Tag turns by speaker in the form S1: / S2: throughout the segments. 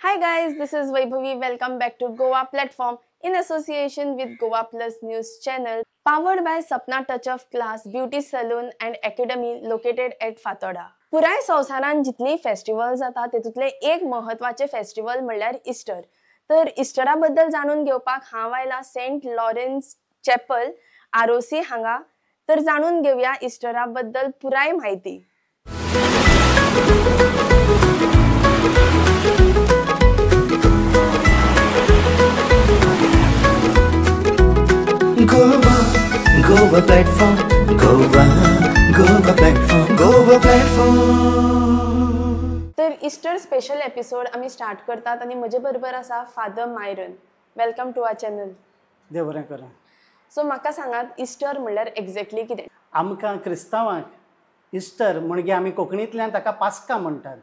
S1: Hi guys, this is Vaibhavi. Welcome back to Goa Platform in association with Goa Plus News Channel, powered by Sapna Touch of Class Beauty Salon and Academy located at Fatorda. पुराय संवसारान जितली festival जाता तेतूंतले एक महत्वाचे festival म्हणल्यार Easter. तर इस्टरा बद्दल जाणून घेवपाक हांव आयला सेंट लॉरेन्स चॅपल आरोसी हांगा. तर जाणून घेवया इस्टरा बद्दल पुराय म्हायती.
S2: Goa, Goa platform, Goa, Goa platform, Goa platform.
S1: तर इस्टर स्पेशल एपिसोड आमी स्टार्ट करतात आनी म्हजे बरोबर आसा Father Myron. Welcome to our channel.
S3: देव बरें करूं.
S1: सो म्हाका सांगात, इस्टर म्हणल्यार एक्झॅक्टली कितें?
S3: आमकां क्रिस्तांवांक इस्टर म्हणजे आमी कोंकणींतल्यान ताका पास्का म्हणटात.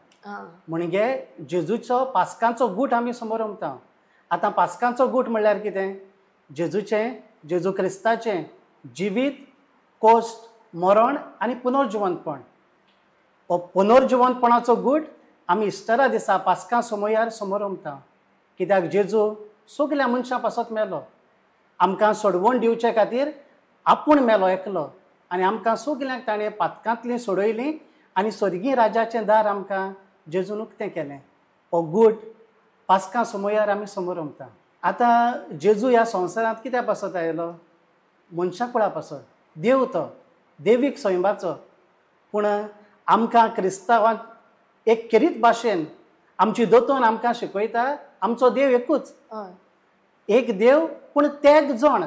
S3: म्हणजे जेजूचो पास्कांचो गूट आमी समोर उमता. आतां पास्कांचो गूट म्हणल्यार कितें? जेजूचें, जेजू क्रिस्ताचें जिवीत, कोश्ट, मरण आनी पुनर्जिवंतपण. हो पुनर्जिवंतपणाचो गूट आमी इस्टरा दिसा पास्कां समयार समोर उमता. कित्याक जेजू सगल्या मनशां पासत मेलो, आमकां सोडवण दिवचे खातीर आपूण मेलो एकलो आनी आमकां सगल्यांक ताणें पातकांतलीं सोडयलीं आनी स्वर्गीय राजाचें दार आमकां जेजून उक्तें केलें. हो गूट पास्कां समयार आमी समोर उमता. आतां जेजू ह्या संवसारांत कित्या पासत आयलो? मनशां कुळा पासत. देव तो देवीक सैमाचो, पूण आमकां क्रिस्तांवांक एक खेरीत भाशेन आमची दोतोन आमकां शिकयता, आमचो देव एकूच, एक देव पूण तेग जण.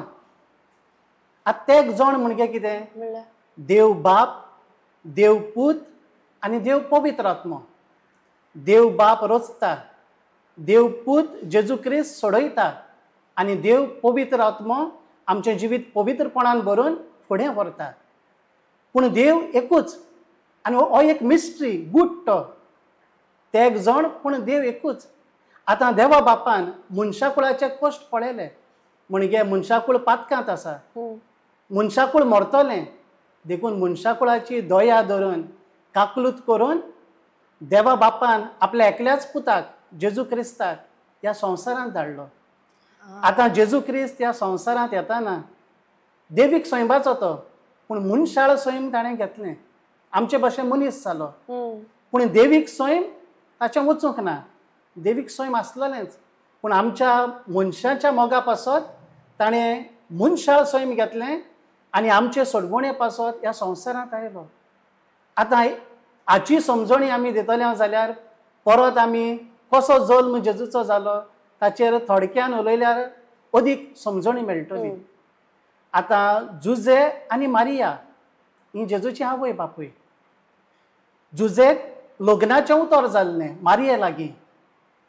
S3: आतां तेग जण म्हणजे कितें? देव बाप, देव पूत आनी देव पवित्र आत्मो. देव बाप रचता, देव पूत जेजू क्रिस्त सोडयता आनी देव पवित्र आत्मो आमचें जिवीत पवित्रपणान भरून फुडें व्हरता. पूण देव एकूच आनी हो एक मिस्ट्री गूट तो तेग जण पूण देव एकूच. आतां देवा बापान मनशाकुळाचे कश्ट पळयले, म्हणजे मनशाकूळ पातकांत आसा, मनशाकूळ मरतलें, देखून मनशाकुळाची दया धरून काकलूत करून देवा बापान आपल्या एकल्याच पुताक जेजू क्रिस्ताक ह्या संवसारांत धाडलो. आतां जेजू क्रिस्त ह्या संवसारांत येताना देवीक सैमाचो तो, पूण मनशाळ सैम ताणें घेतलें, आमचे भाशेन मनीस जालो, पूण देवीक सैम ताचें वचूंक ना. देवीक सैम आसलेलेंच, पूण आमच्या मनशाच्या मोगा पासत ताणें मनशाळ सैम घेतलें आनी आमचे सोडवणे पासत ह्या संवसारांत आयलो. आतां हाची समजणी आमी दितले जाल्यार परत आमी कसो जल्म जेजूचो जालो ताचेर थोडक्यान उलयल्यार अदीक समजणी मेळटली. आतां जुजे आनी मारिया ही जेजूची आवय बापूय. जुजेक लग्नाचें उतर जाल्लें मारिये लागीं,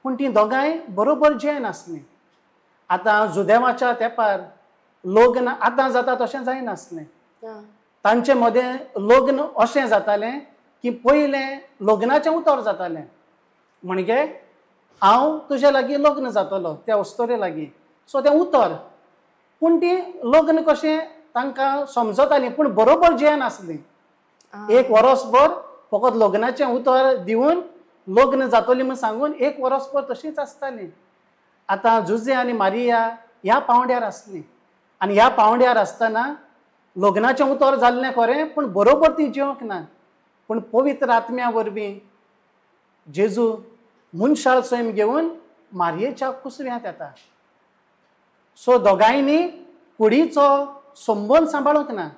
S3: पूण तीं दोगांय बरोबर जेयनासलीं. आतां जुदेवाच्या तेंपार लग्न आतां जाता तशें जायनासलें. तांचे मदें लग्न अशें जातालें की पयलें लग्नाचें उतर जातालें, म्हणजे हांव तुजे लागीं लग्न जातलो त्या अस्तोरे लागीं, सो तें उतर. पूण ती लग्न कशें तांकां समजतालीं, पूण बरोबर जेयनासलीं. एक वरसभर फकत लग्नाचें उतर दिवन लग्न जातली म्हूण सांगून एक वरसभर तशींच आसतालीं. आतां जुजे आनी मारिया ह्या पांवड्यार आसलीं आनी ह्या पांवड्यार आसतना लग्नाचें उतर जाल्लें खरें, पूण बरोबर ती जेवंक ना. पूण पवित्र आत्म्या वरवीं जेजू मनशाळ सैम घेवन मारयेच्या कुसव्यांत येता. सो दोगांयनी कुडीचो संबंद सांबाळूंक ना.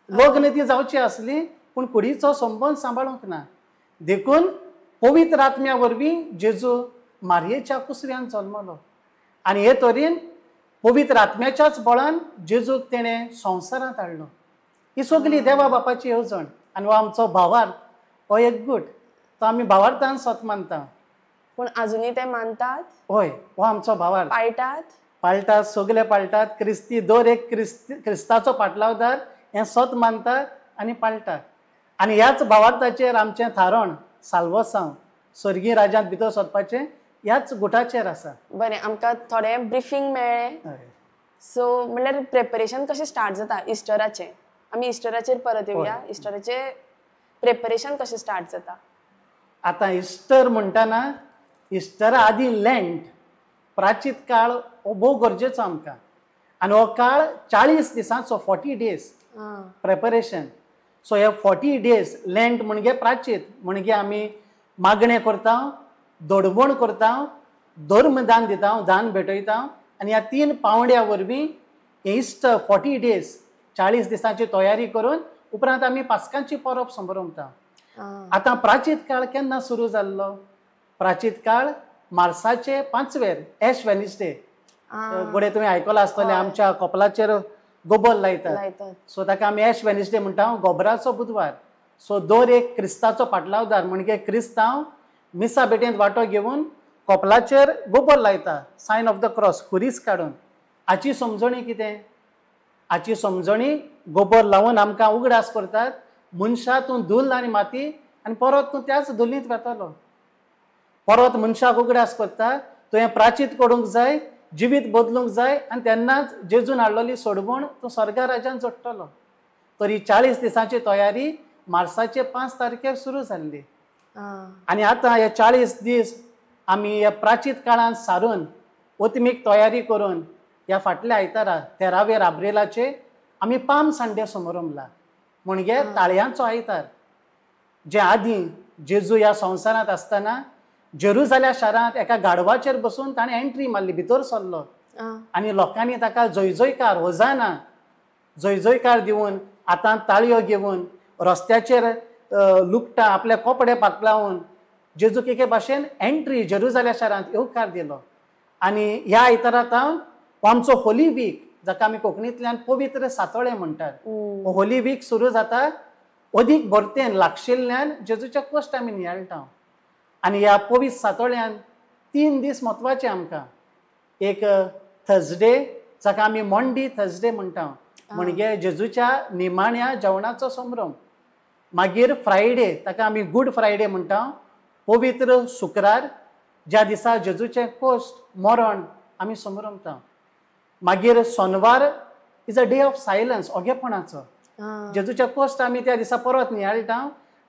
S3: लग्न ती जावची आसली पूण कुडीचो संबंद सांबाळूंक ना, देखून पवित्र आत्म्या वरवीं जेजू मारयेच्या कुसव्यान जल्मलो आनी हे तरेन पवित्र आत्म्याच्याच बळान जेजूक तेणें संवसारांत हाडलो. ही सगली देवा बापाची येवजण आनी हो आमचो भावार्थ, हो एक गूट, तो आमी भावार्थान सत मानता.
S1: पूण अजुनूय ते मानतात?
S3: हय, हो आमचो भावार्थ.
S1: पाळटात?
S3: पाळटात, सगले पाळटात. क्रिस्ती दर एक क्रिस्ताचो पाटलावदार हें सत मानतात आनी पाळटात. आनी ह्याच भावार्थाचेर आमचें थारण साल्वसांव स्वर्गीय राजांत भितर सरपाचें ह्याच गुटाचेर आसा.
S1: बरें, आमकां थोडें ब्रिफींग मेळ्ळें. सो म्हणल्यार प्रेपरेशन कशें स्टार्ट जाता इस्टराचें? आमी इस्टराचेर परत येवया. इस्टराचें प्रेपरेशन कशें स्टार्ट जाता?
S3: आतां इस्टर म्हणटाना इस्टरा आदीं लँट प्राचीत काळ हो भोव गरजेचो आमकां आनी हो काळ 40 दिसांचो 40 डेज प्रेपरेशन. सो हे 40 डेज लँट म्हणजे प्राचीत म्हणजे आमी मागणें करता, दडवण करता, धर्मदान दिता, दान भेटयता आनी ह्या 3 पावंड्या वरवीं इस्टर 40 डेज 40 दिसांची तयारी करून उपरांत आमी पास्कांची परब समरमता. आतां प्राचीत काळ केन्ना सुरू जाल्लो? प्राचीत काळ मार्साचे 5वेर एश वेनसडे. गोडे तुवें आयकलां आसतलें, आमच्या कपलाचेर गोबर लायतात, सो ताका आमी एश वेनसडे म्हणटा, गोबराचो बुधवार. सो दर एक क्रिस्ताचो पाटलावदार म्हणजे क्रिस्तांव मिसा भेटेंत वांटो घेवन कपलाचेर गोबर लायता, सायन ऑफ the cross, खुरीस काडून. हाची समजणी कितें? हाची समजणी गोबर लावन आमकां उगडास करतात, मनशा तूं धुल्ल आनी माती आनी परत तूं त्याच धुल्लींत वेतलो. परत मनशाक उगडास करता तुवें प्राचीत करूंक जाय, जिवीत बदलूंक जाय आनी तेन्नाच जेजून हाडलेली सोडवण तूं स्वर्गा राज्यान जोडटलो. तर ही 40 दिसांची तयारी मार्साचे 5 तारखेर सुरू जाल्ली आनी आतां हे 40 दीस आमी ह्या प्राचीत काळांत सारून ओतमीक तयारी करून ह्या फाटल्या आयतारा 13 आब्रिलाचे आमी पाम संडे समरमला म्हणजे ताळयांचो आयतार. जे आदीं जेजू ह्या संवसारांत आसतना जेरुजाल्या शारांत एका गाडवाचेर बसून ताणें एंट्री मारली, भितर सरलो आनी लोकांनी ताका जय जयकार, होजाना जय जयकार दिवन हातांत ताळयो घेवन रस्त्याचेर लुकटां आपले कपडे पातळावन जेजूक एके भाशेन एंट्री जेरुजाल्या शारांत येवकार दिलो. आनी ह्या आयतारा तावन आमचो होली वीक, जाका आमी कोंकणींतल्यान पवित्र सातोळे म्हणटात, होली वीक सुरू जाता. अदीक भरतेन लागशिल्ल्यान जेजूचे कश्ट आमी नियाळटा आनी ह्या पवित्र सातोळ्यान 3 दीस म्हत्वाचे आमकां. एक थर्सडे जाका आमी मॉन्डी थर्सडे म्हणटा, म्हणजे जेजूच्या निमाण्या जेवणाचो संभ्रम. मागीर फ्रायडे ताका आमी गूड फ्रायडे म्हणटा, पवित्र शुक्रार, ज्या दिसा जेजूचें कश्ट मरण आमी समरमता. मागीर Sonwar is a day of silence, ओगेपणाचो, जेजूचे कश्ट आमी त्या दिसा परत नियाळटा.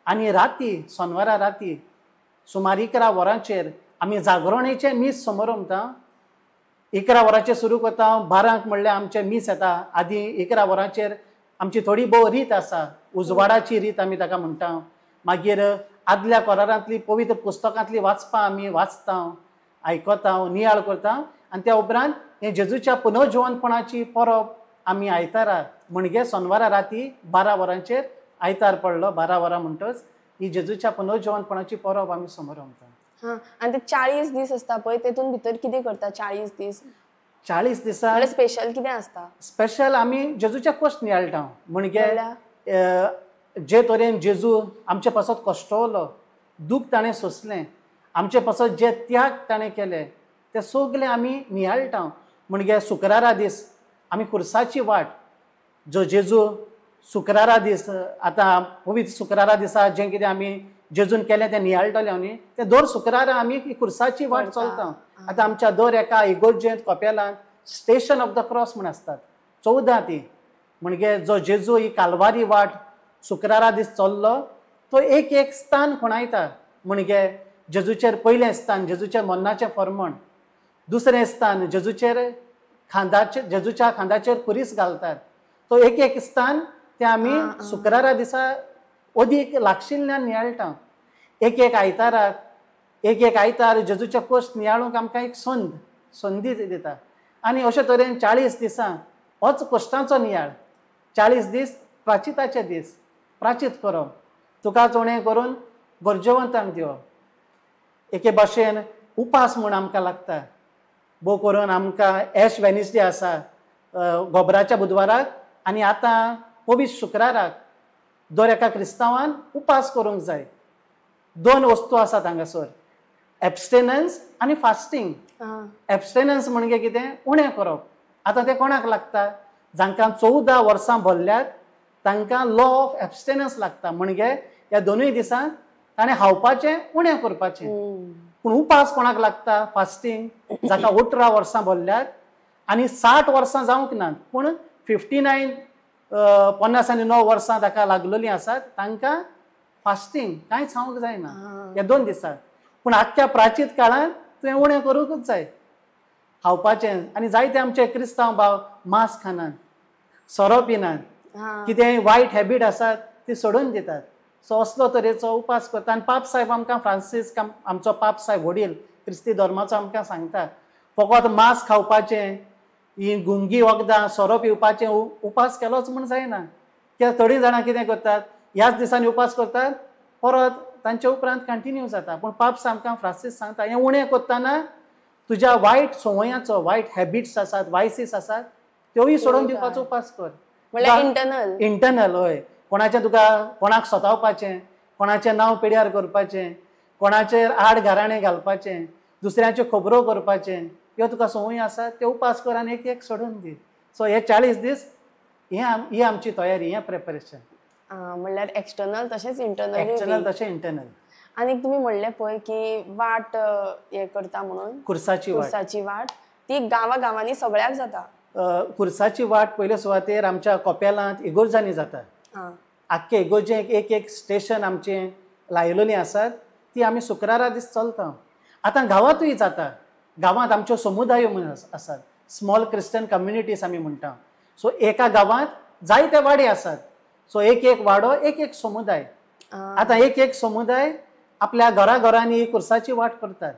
S3: आनी राती सोनवारा राती सुमार 11 वरांचेर आमी जागरणेचें मीस समरमता. 11 वरांचेर सुरू करता, 12 म्हणल्यार आमचें मीस येता. आदीं 11 वरांचेर आमची थोडी भोव रीत आसा, उजवाडाची रीत आमी ताका म्हणटा. मागीर आदल्या कोरारांतली पवित्र पुस्तकांतली वाचपां आमी वाचता, आयकता, नियाळ करता. आनी त्या उपरांत हे जेजूच्या पुनर्जिवनपणाची परब आमी आयतारा म्हणजे सोनवारा राती 12 वरांचेर आयतार पडलो 12 वरां म्हणटच ही जेजूच्या पुनर्जिवनपणाची परब आमी समरमता.
S1: हां, आनी ते 40 दीस आसता पळय, तेतून भितर कितें करता 40 दीस?
S3: 40 दिसां
S1: स्पेशल कितें आसता?
S3: स्पेशल आमी जेजूच्या कश्ट नियाळटा, म्हणजे जे तरेन जेजू आमचे पासत कश्टवलो, दूख ताणें सोंसलें, आमचे पासत जे त्याग ताणें केले ते सगळे आमी नियाळटा. म्हणजे शुक्रारा दीस आमी खुर्साची वाट, जो जेजू शुक्रारा दीस आतां पवित्र शुक्रारा दिसा जें कितें आमी जेजून केलें तें नियाळटलें न्ही, तें दर शुक्रारा आमी खुर्साची वाट चलता. आतां आमच्या दर एका इगोर्जेंत कपेलांत स्टेशन ऑफ the cross म्हूण आसतात 14 ती, म्हणजे जो जेजू ही कालवारी वाट शुक्रारा दीस चल्लो तो एक एक स्थान खुणायता. म्हणजे जेजूचेर पयलें स्थान जेजूचें मरणाचें फर्मण, दुसरें स्थान जेजूचेर खांदाचेर जेजूच्या खांदाचेर खुरीस घालतात, तो एक एक स्थान तें आमी शुक्रारा दिसा अदीक लागशिल्ल्यान नियाळटा. एक एक आयताराक एक एक आयतार जेजूचे कश्ट नियाळूंक आमकां एक संदी दिता. आनी अशे तरेन 40 दिसां होच कश्टांचो नियाळ, 40 दीस प्राचिताचे दीस, प्राचीत करप, तुका चोणें करून गरजेवंतांक दिवप. एके भाशेन उपास म्हूण आमकां लागता, भोव करून आमकां एश वेनसडे आसा गोबराच्या बुधवाराक आनी आतां पवित्र शुक्राराक दर एका क्रिस्तांवान उपास करूंक जाय. 2 वस्तू आसात हांगासर, एबस्टेनन्स आनी फास्टींग. एबस्टेनन्स म्हणजे कितें? उणें करप. आतां तें कोणाक लागता? जांकां 14 वर्सां भरल्यात तांकां लॉ ऑफ एबस्टेनन्स लागता. म्हणजे ह्या 2 दिसां ताणें खावपाचें उणें करपाचें. पूण उपास कोणाक लागता? फास्टींग, जाका 18 वर्सां भरल्यात आनी 60 वर्सां जावंक नात, पूण 59 59 वर्सां ताका लागलेलीं आसात, तांकां फास्टींग कांयच खावंक जायना ह्या 2 दिसांक. पूण आख्ख्या प्राचीत काळांत तुवें उणें करूंकूच जाय खावपाचें. आनी जायते आमचे क्रिस्तांव भाव मांस खानात, सोरो पिनात, कितेंय वायट हॅबीट आसात ती सोडून दितात. सो असलो तरेचो उपास करता. आनी पाप साहेब आमकां, फ्रांसीस आमचो पाप साहेब वडील क्रिस्ती धर्माचो आमकां सांगता, फकत मांस खावपाचें, ही गुंगी वखदां, सोरो पिवपाचें उपास केलोच म्हूण जायना. कित्याक थोडीं जाणां कितें करतात, ह्याच दिसांनी उपास करतात, परत तांचे उपरांत कंटिन्यू जाता. पूण पाप आमकां फ्रांसीस सांगता, हें उणें करतना तुज्या वायट संवयांचो, वायट हॅबिट्स आसात, वायसीस आसात, त्योय सोडून दिवपाचो उपास कर.
S1: म्हणल्यार इंटरनल,
S3: इंटरनल हय, कोणाचें तुका कोणाक सतावपाचें, कोणाचें नांव पिड्यार करपाचें, कोणाचेर आड घराणें घालपाचें, दुसऱ्यांच्यो खबरो करपाचें, ह्यो तुका संवय आसा त्यो उपास कर आनी एक एक सोडून दी. सो हे 40 दीस ही आमची तयारी, हें प्रिपरेशन.
S1: म्हणल्यार एक्सटर्नल तशेंच इंटरनल,
S3: एक्सटर्नल तशें इंटरनल.
S1: आनी तुमी म्हणलें पळय की वाट हें करता म्हणून,
S3: कुर्साची वाट,
S1: कुर्साची वाट ती गांवा गांवांनी सगळ्याक जाता.
S3: कुर्साची वाट पयले सुवातेर आमच्या कोपेलांत इगोर्जांनी जाता. आख्खे इगोर्जेक एक एक स्टेशन आमचें लायलेलीं आसात, ती आमी शुक्रारा दीस चलता. आतां गांवांतूय जाता. गांवांत आमच्यो समुदायो म्हूण आसात, स्मॉल क्रिस्टन कम्युनिटीज आमी म्हणटा. सो एका गांवांत जायते वाडे आसात. सो एक एक वाडो एक एक समुदाय. आतां एक एक समुदाय आपल्या घरा घरांनी कुर्साची वाट करतात.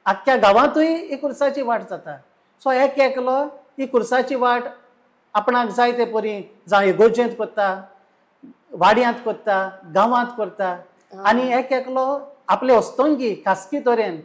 S3: आख्ख्या गांवांतूय ही कुर्साची वाट जाता. सो एक एकलो ही कुर्साची वाट आपणाक जाय ते परी, जावं इगोर्जेंत करता, वाड्यांत करता, गांवांत करता. आनी एक एकलो आपले हस्तंगी खासगी तरेन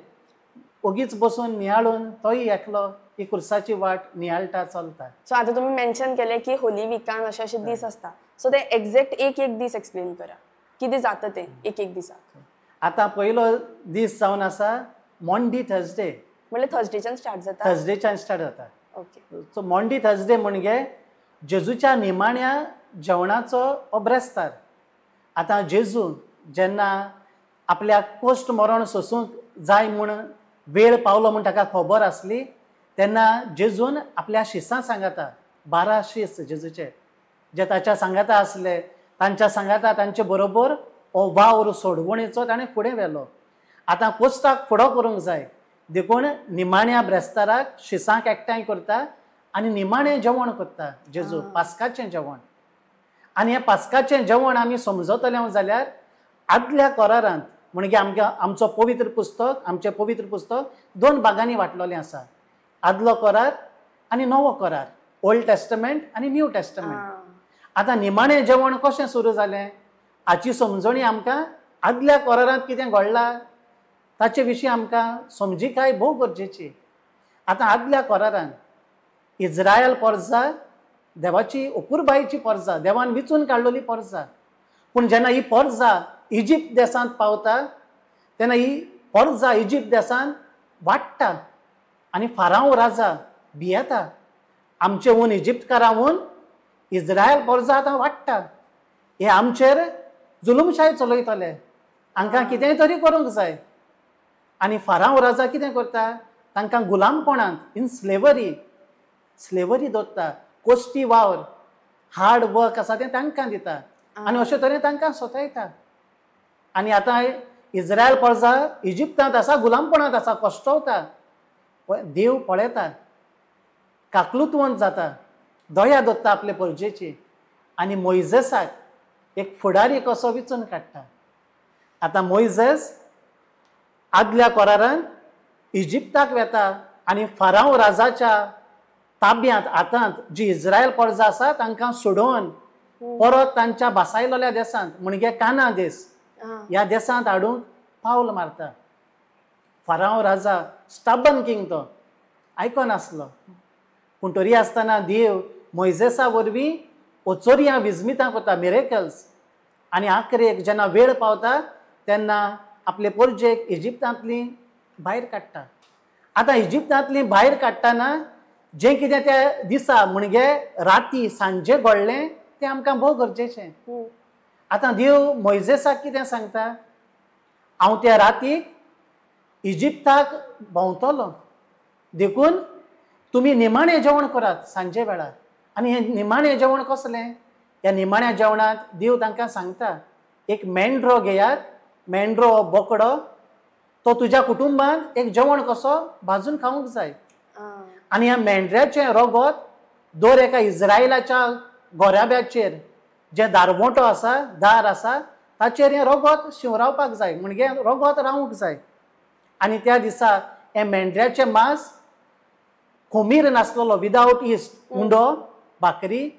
S3: ओगीच बसून नियाळून तोय एकलो ही कुर्साची वाट नियाळटा, चलता.
S1: सो आतां तुमी मेन्शन केलें की होली विकान अशे अशे दीस आसता, सो ते एक्झॅक्ट एक एक दीस एक्सप्लेन करा, कितें जाता तें एक एक दिसाक.
S3: आतां पयलो दीस जावन आसा मॉन्डी थर्सडे,
S1: म्हणल्यार थर्सडेच्यान स्टार्ट जाता.
S3: थर्सडेच्यान स्टार्ट जाता.
S1: ओके.
S3: सो मॉन्डी थर्सडे म्हणजे जेजूच्या निमाण्या जेवणाचो हो ब्रेस्तार. आतां जेजू जेन्ना आपल्या कोश्ट मरण सोसूंक जाय म्हूण वेळ पावलो म्हूण ताका खबर आसली, तेन्ना जेजून आपल्या शिसां सांगाता, 12 शीस जेजूचे जे ताच्या सांगाता आसले, तांच्या सांगाता तांचे बरोबर हो वावर सोडवणेचो ताणें फुडें व्हेलो. आतां कोश्टाक फुडो करूंक जाय देखून निमाण्या ब्रेस्ताराक शिसांक एकठांय करता आनी निमाणें जेवण करता जेजू, पास्काचें जेवण. आनी हें पास्काचें जेवण आमी समजतले जाल्यार आदल्या करारांत, म्हणजे आमकां आमचो पवित्र पुस्तक, आमचें पवित्र पुस्तक 2 भागांनी वांटलेलें आसा, आदलो करार आनी नवो करार, ओल्ड टेस्टमेंट आनी न्यू टेस्टमेंट. आतां निमाणें जेवण कशें सुरू जालें हाची समजणी आमकां आदल्या करारांत कितें घडलां ताचे विशीं आमकां समजिकाय भोव गरजेची. आतां आदल्या करारांत इज्रायल परजा देवाची अपुरबायेची परजा, देवान विचून काडलेली परजा. पूण जेन्ना ही परजा इजिप्त देशांत पावता तेन्ना ही परजा इजिप्त देशांत वाडटा आनी फाराव राजा भियेता, आमचे हून इजिप्तकाराहून इज्रायल परजा आतां वाडटा, हे आमचेर जुलूमशाय चलयतले, हांकां कितेंय तरी करूंक जाय. आनी फाराव राजा कितें करता, तांकां गुलामपणांत इन स्लेवरी, स्लेवरी दवरता, कोश्टी वावर, हार्ड वर्क आसा तें तांकां दिता आनी अशे तरेन तांकां सतायता. आनी आतां इज्रायल परजा इजिप्तांत आसा, गुलामपणांत आसा, कश्टवता. देव पळयता, काकलुतवंत जाता, दया दत्ता आपले परजेची आनी मोयजेसाक एक फुडारी कसो विचून काडटा. आतां मोयजेस आदल्या करारान इजिप्ताक वेता आनी फाराव राजाच्या ताब्यांत हातांत जी इज्रायल परजा आसा तांकां सोडोवन परत तांच्या भासायलेल्या देशांत म्हणजे काना देश ह्या देशांत हाडूंक पावल मारता. फाराव राजा स्टबन किंग, तो आयकनासलो, पूण तरी आसतना देव मोयजेसा वरवीं ओचोरयां विजमितां करता, मिरेकल्स. आनी आखरेक जेन्ना वेळ पावता तेन्ना आपले पोरजेक इजिप्तांतली भायर काडटा. आतां इजिप्तांतली भायर काडटना जें कितें त्या दिसा म्हणजे राती सांजे घडलें तें आमकां भोव गरजेचें. आतां देव मोयजेसाक कितें सांगता, हांव त्या रातीक इजिप्ताक भोंवतलो, देखून तुमी निमाणें जेवण करात सांजे वेळार. आनी हें निमाणें जेवण कसलें, ह्या निमाण्या जेवणांत देव तांकां सांगता एक मेंढरो घेयात, मेंढरो हो बोकडो, तो तुज्या कुटुंबान एक जेवण कसो भाजून खावंक जाय. आनी ह्या मेंढऱ्याचें रगत दर एका इस्रायलाच्या गोराब्याचेर जे दारवंटो आसा, दार आसा, ताचेर हें रगत शिंवरावपाक जाय, म्हणजे रगत रावूंक जाय. आनी त्या दिसा हें मेंढऱ्याचें मांस खोमीर नासलेलो, विदावट इस्ट, उंडो, भाकरी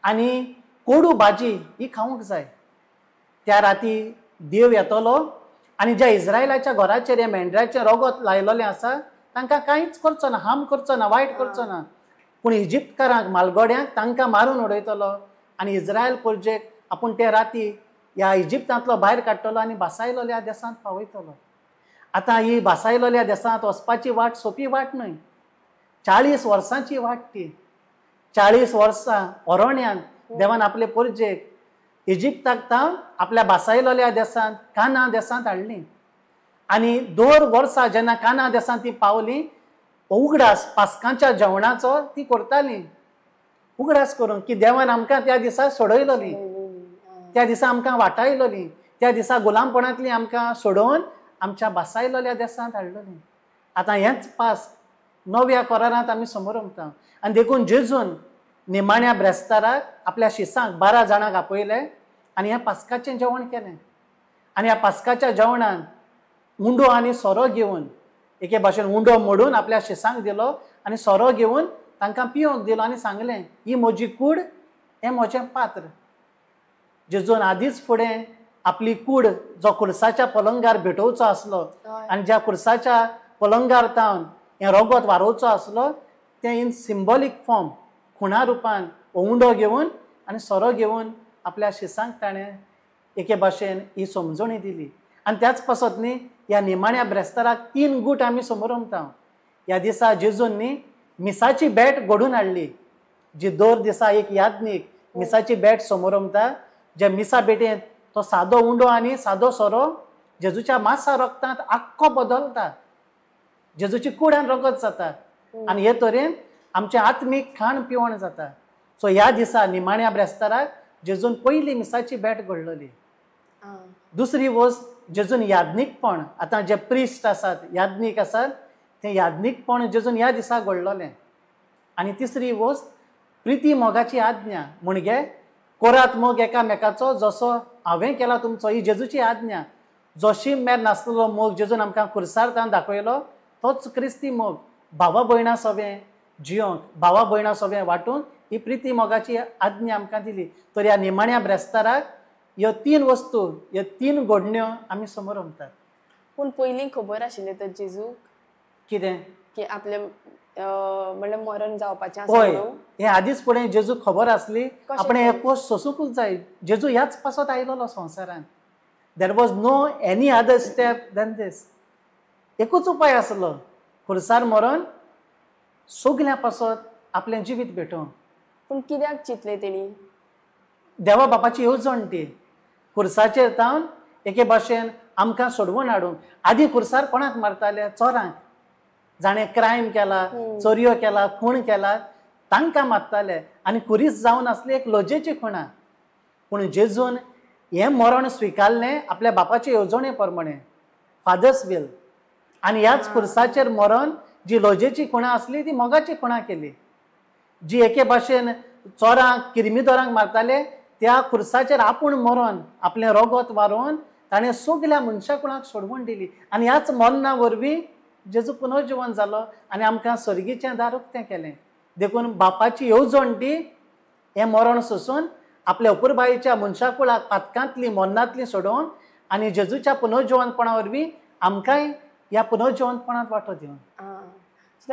S3: आनी कोडू भाजी ही खावंक जाय. त्या राती देव येतलो आनी ज्या इस्रायलाच्या घराचेर हें मेंढऱ्याचें रगत लायलेलें आसा तांकां कांयच करचो ना, हार्म करचो ना, वायट करचो ना. पूण इजिप्तकारांक, मालगोड्यांक तांकां मारून उडयतलो आनी इस्रायल परजेक आपूण ते राती ह्या इजिप्तांतलो भायर काडटलो आनी भासायलोल्या देसांत पावयतलो. आतां ही भासायलोल्या देसांत वचपाची वाट सोंपी वाट न्हय, 40 वर्सांची वाट ती. 40 वर्सां अरण्यांत देवान आपले परजेक इजिप्ताक तावन आपल्या भासायलोल्या देसांत, काना देसांत हाडली. आनी दर वर्सा जेन्ना काना देसांत ती पावली, उगडास पास्कांच्या जेवणाचो ती करताली, उगडास करून की देवान आमकां त्या दिसा सोडयलोली, त्या दिसा आमकां वाटायलोली, त्या दिसा गुलामपणांतली आमकां सोडोवन आमच्या भासायलोल्या देसांत हाडलोली. आतां हेंच पास नव्या करारांत आमी समोर उमता. आनी देखून जेजून निमाण्या ब्रेस्ताराक आपल्या शिसांक 12 जाणांक आपयले आनी ह्या पास्काचें जेवण केलें. आनी ह्या पास्काच्या जेवणान उंडो आनी सोरो घेवन, एके भाशेन उंडो मोडून आपल्या शिसांक दिलो आनी सोरो घेवन तांकां पिवंक दिलो आनी सांगलें, ही म्हजी कूड, हें म्हजें पात्र. जेजून आदींच फुडें आपली कूड जो खुर्साच्या पलंगार भेटोवचो आसलो आनी ज्या खुर्साच्या पलंगार तावन हें रगत वारोवचो आसलो, तें इन सिंबॉलीक फॉर्म, खुणा रुपान उंडो घेवन आनी सोरो घेवन आपल्या शिसांक ताणें एके भाशेन ही समजणी दिली. आनी त्याच पासत न्ही ह्या निमाण्या ब्रेस्ताराक 3 गूट आमी समोर उमता. ह्या दिसा जेजून न्ही मिसाची भेट घडून हाडली, जी दर दिसा एक याज्ञीक मिसाची भेट समोर उमता, ज्या मिसा भेटेंत तो सादो उंडो आनी सादो सोरो जेजूच्या मासा रगतांत आख्खो बदलता, जेजूची कुडान रगत जाता आनी हे तरेन आमचें आत्मीक खाण पिवण जाता. सो ह्या दिसा निमाण्या ब्रेस्ताराक जेजून पयली मिसाची भेट घडलोली. दुसरी वस्त जेजून याज्ञीकपण, आतां जे प्रिस्ट आसात, याज्ञीक आसात, तें याज्ञीकपण जेजून ह्या दिसा घडलोलें. आनी तिसरी वस्त प्रिती मोगाची आज्ञा, म्हणजे कोरात मोग एकामेकाचो जसो हांवें केला तुमचो, ही जेजूची आज्ञा. जो शीम मेर नासलेलो मोग जेजून आमकां खुर्सार तावन दाखयलो, तोच क्रिस्ती मोग, भावा भयणां सवें जियोंक, भावा भयणां सवें वांटून ही प्रिती मोगाची आज्ञा आमकां दिली. तर ह्या निमाण्या ब्रेस्ताराक ह्यो 3 वस्तू, ह्यो 3 घडण्यो आमी समोर उमतात.
S1: पूण पयलीं खबर आशिल्लें तर जेजूक
S3: कितें
S1: की आपलें म्हणल्यार मरण जावपाचें आसा?
S3: हय, हें आदींच फुडें जेजूक खबर आसली, आपणें हें कोश सोंसूंकूच जाय. जेजू ह्याच पासत आयलोलो संवसारांत. There was no any other step than this. एकूच उपाय आसलो, खुर्सार मरण सगल्यां पासत आपलें जिवीत भेटोवंक.
S1: पूण कित्याक चिंतलें तेणी?
S3: देवा बापाची येवजण ती, खुर्साचेर तावन एके भाशेन आमकां सोडवून हाडूंक. आदीं खुर्सार कोणाक मारताले? चोरांक, जाणें क्रायम केला, चोरयो केला, खून केला, तांकां मारताले. आनी खुरीस जावन आसली एक लजेची खुणा. पूण जेजून हें मरण स्विकारलें आपल्या बापाचे येवजणे प्रमाणे, फादर्स वील. आनी ह्याच खुर्साचेर मरण जी लजेची खुणा आसली ती मोगाची खुणा केली. जी एके भाशेन चोरांक, किर्मिदोरांक मारताले, त्या खुर्साचेर आपूण मरण आपलें रगत वारोवन ताणें सगल्या मनशा कुळाक सोडवून दिली. आनी ह्याच मरणा वरवीं जेजू पुनर्जिवन जालो आनी आमकां सर्गीचें दार उक्तें केलें. देखून बापाची येवजण ती हें मरण सोसून आपल्या अपुरबायेच्या मनशा कुळाक पातकांतली, मरणांतली सोडोवन आनी जेजूच्या पुनर्जिवनपणा वरवीं आमकांय ह्या पुनर्जिवनपणांत वांटो दिवन.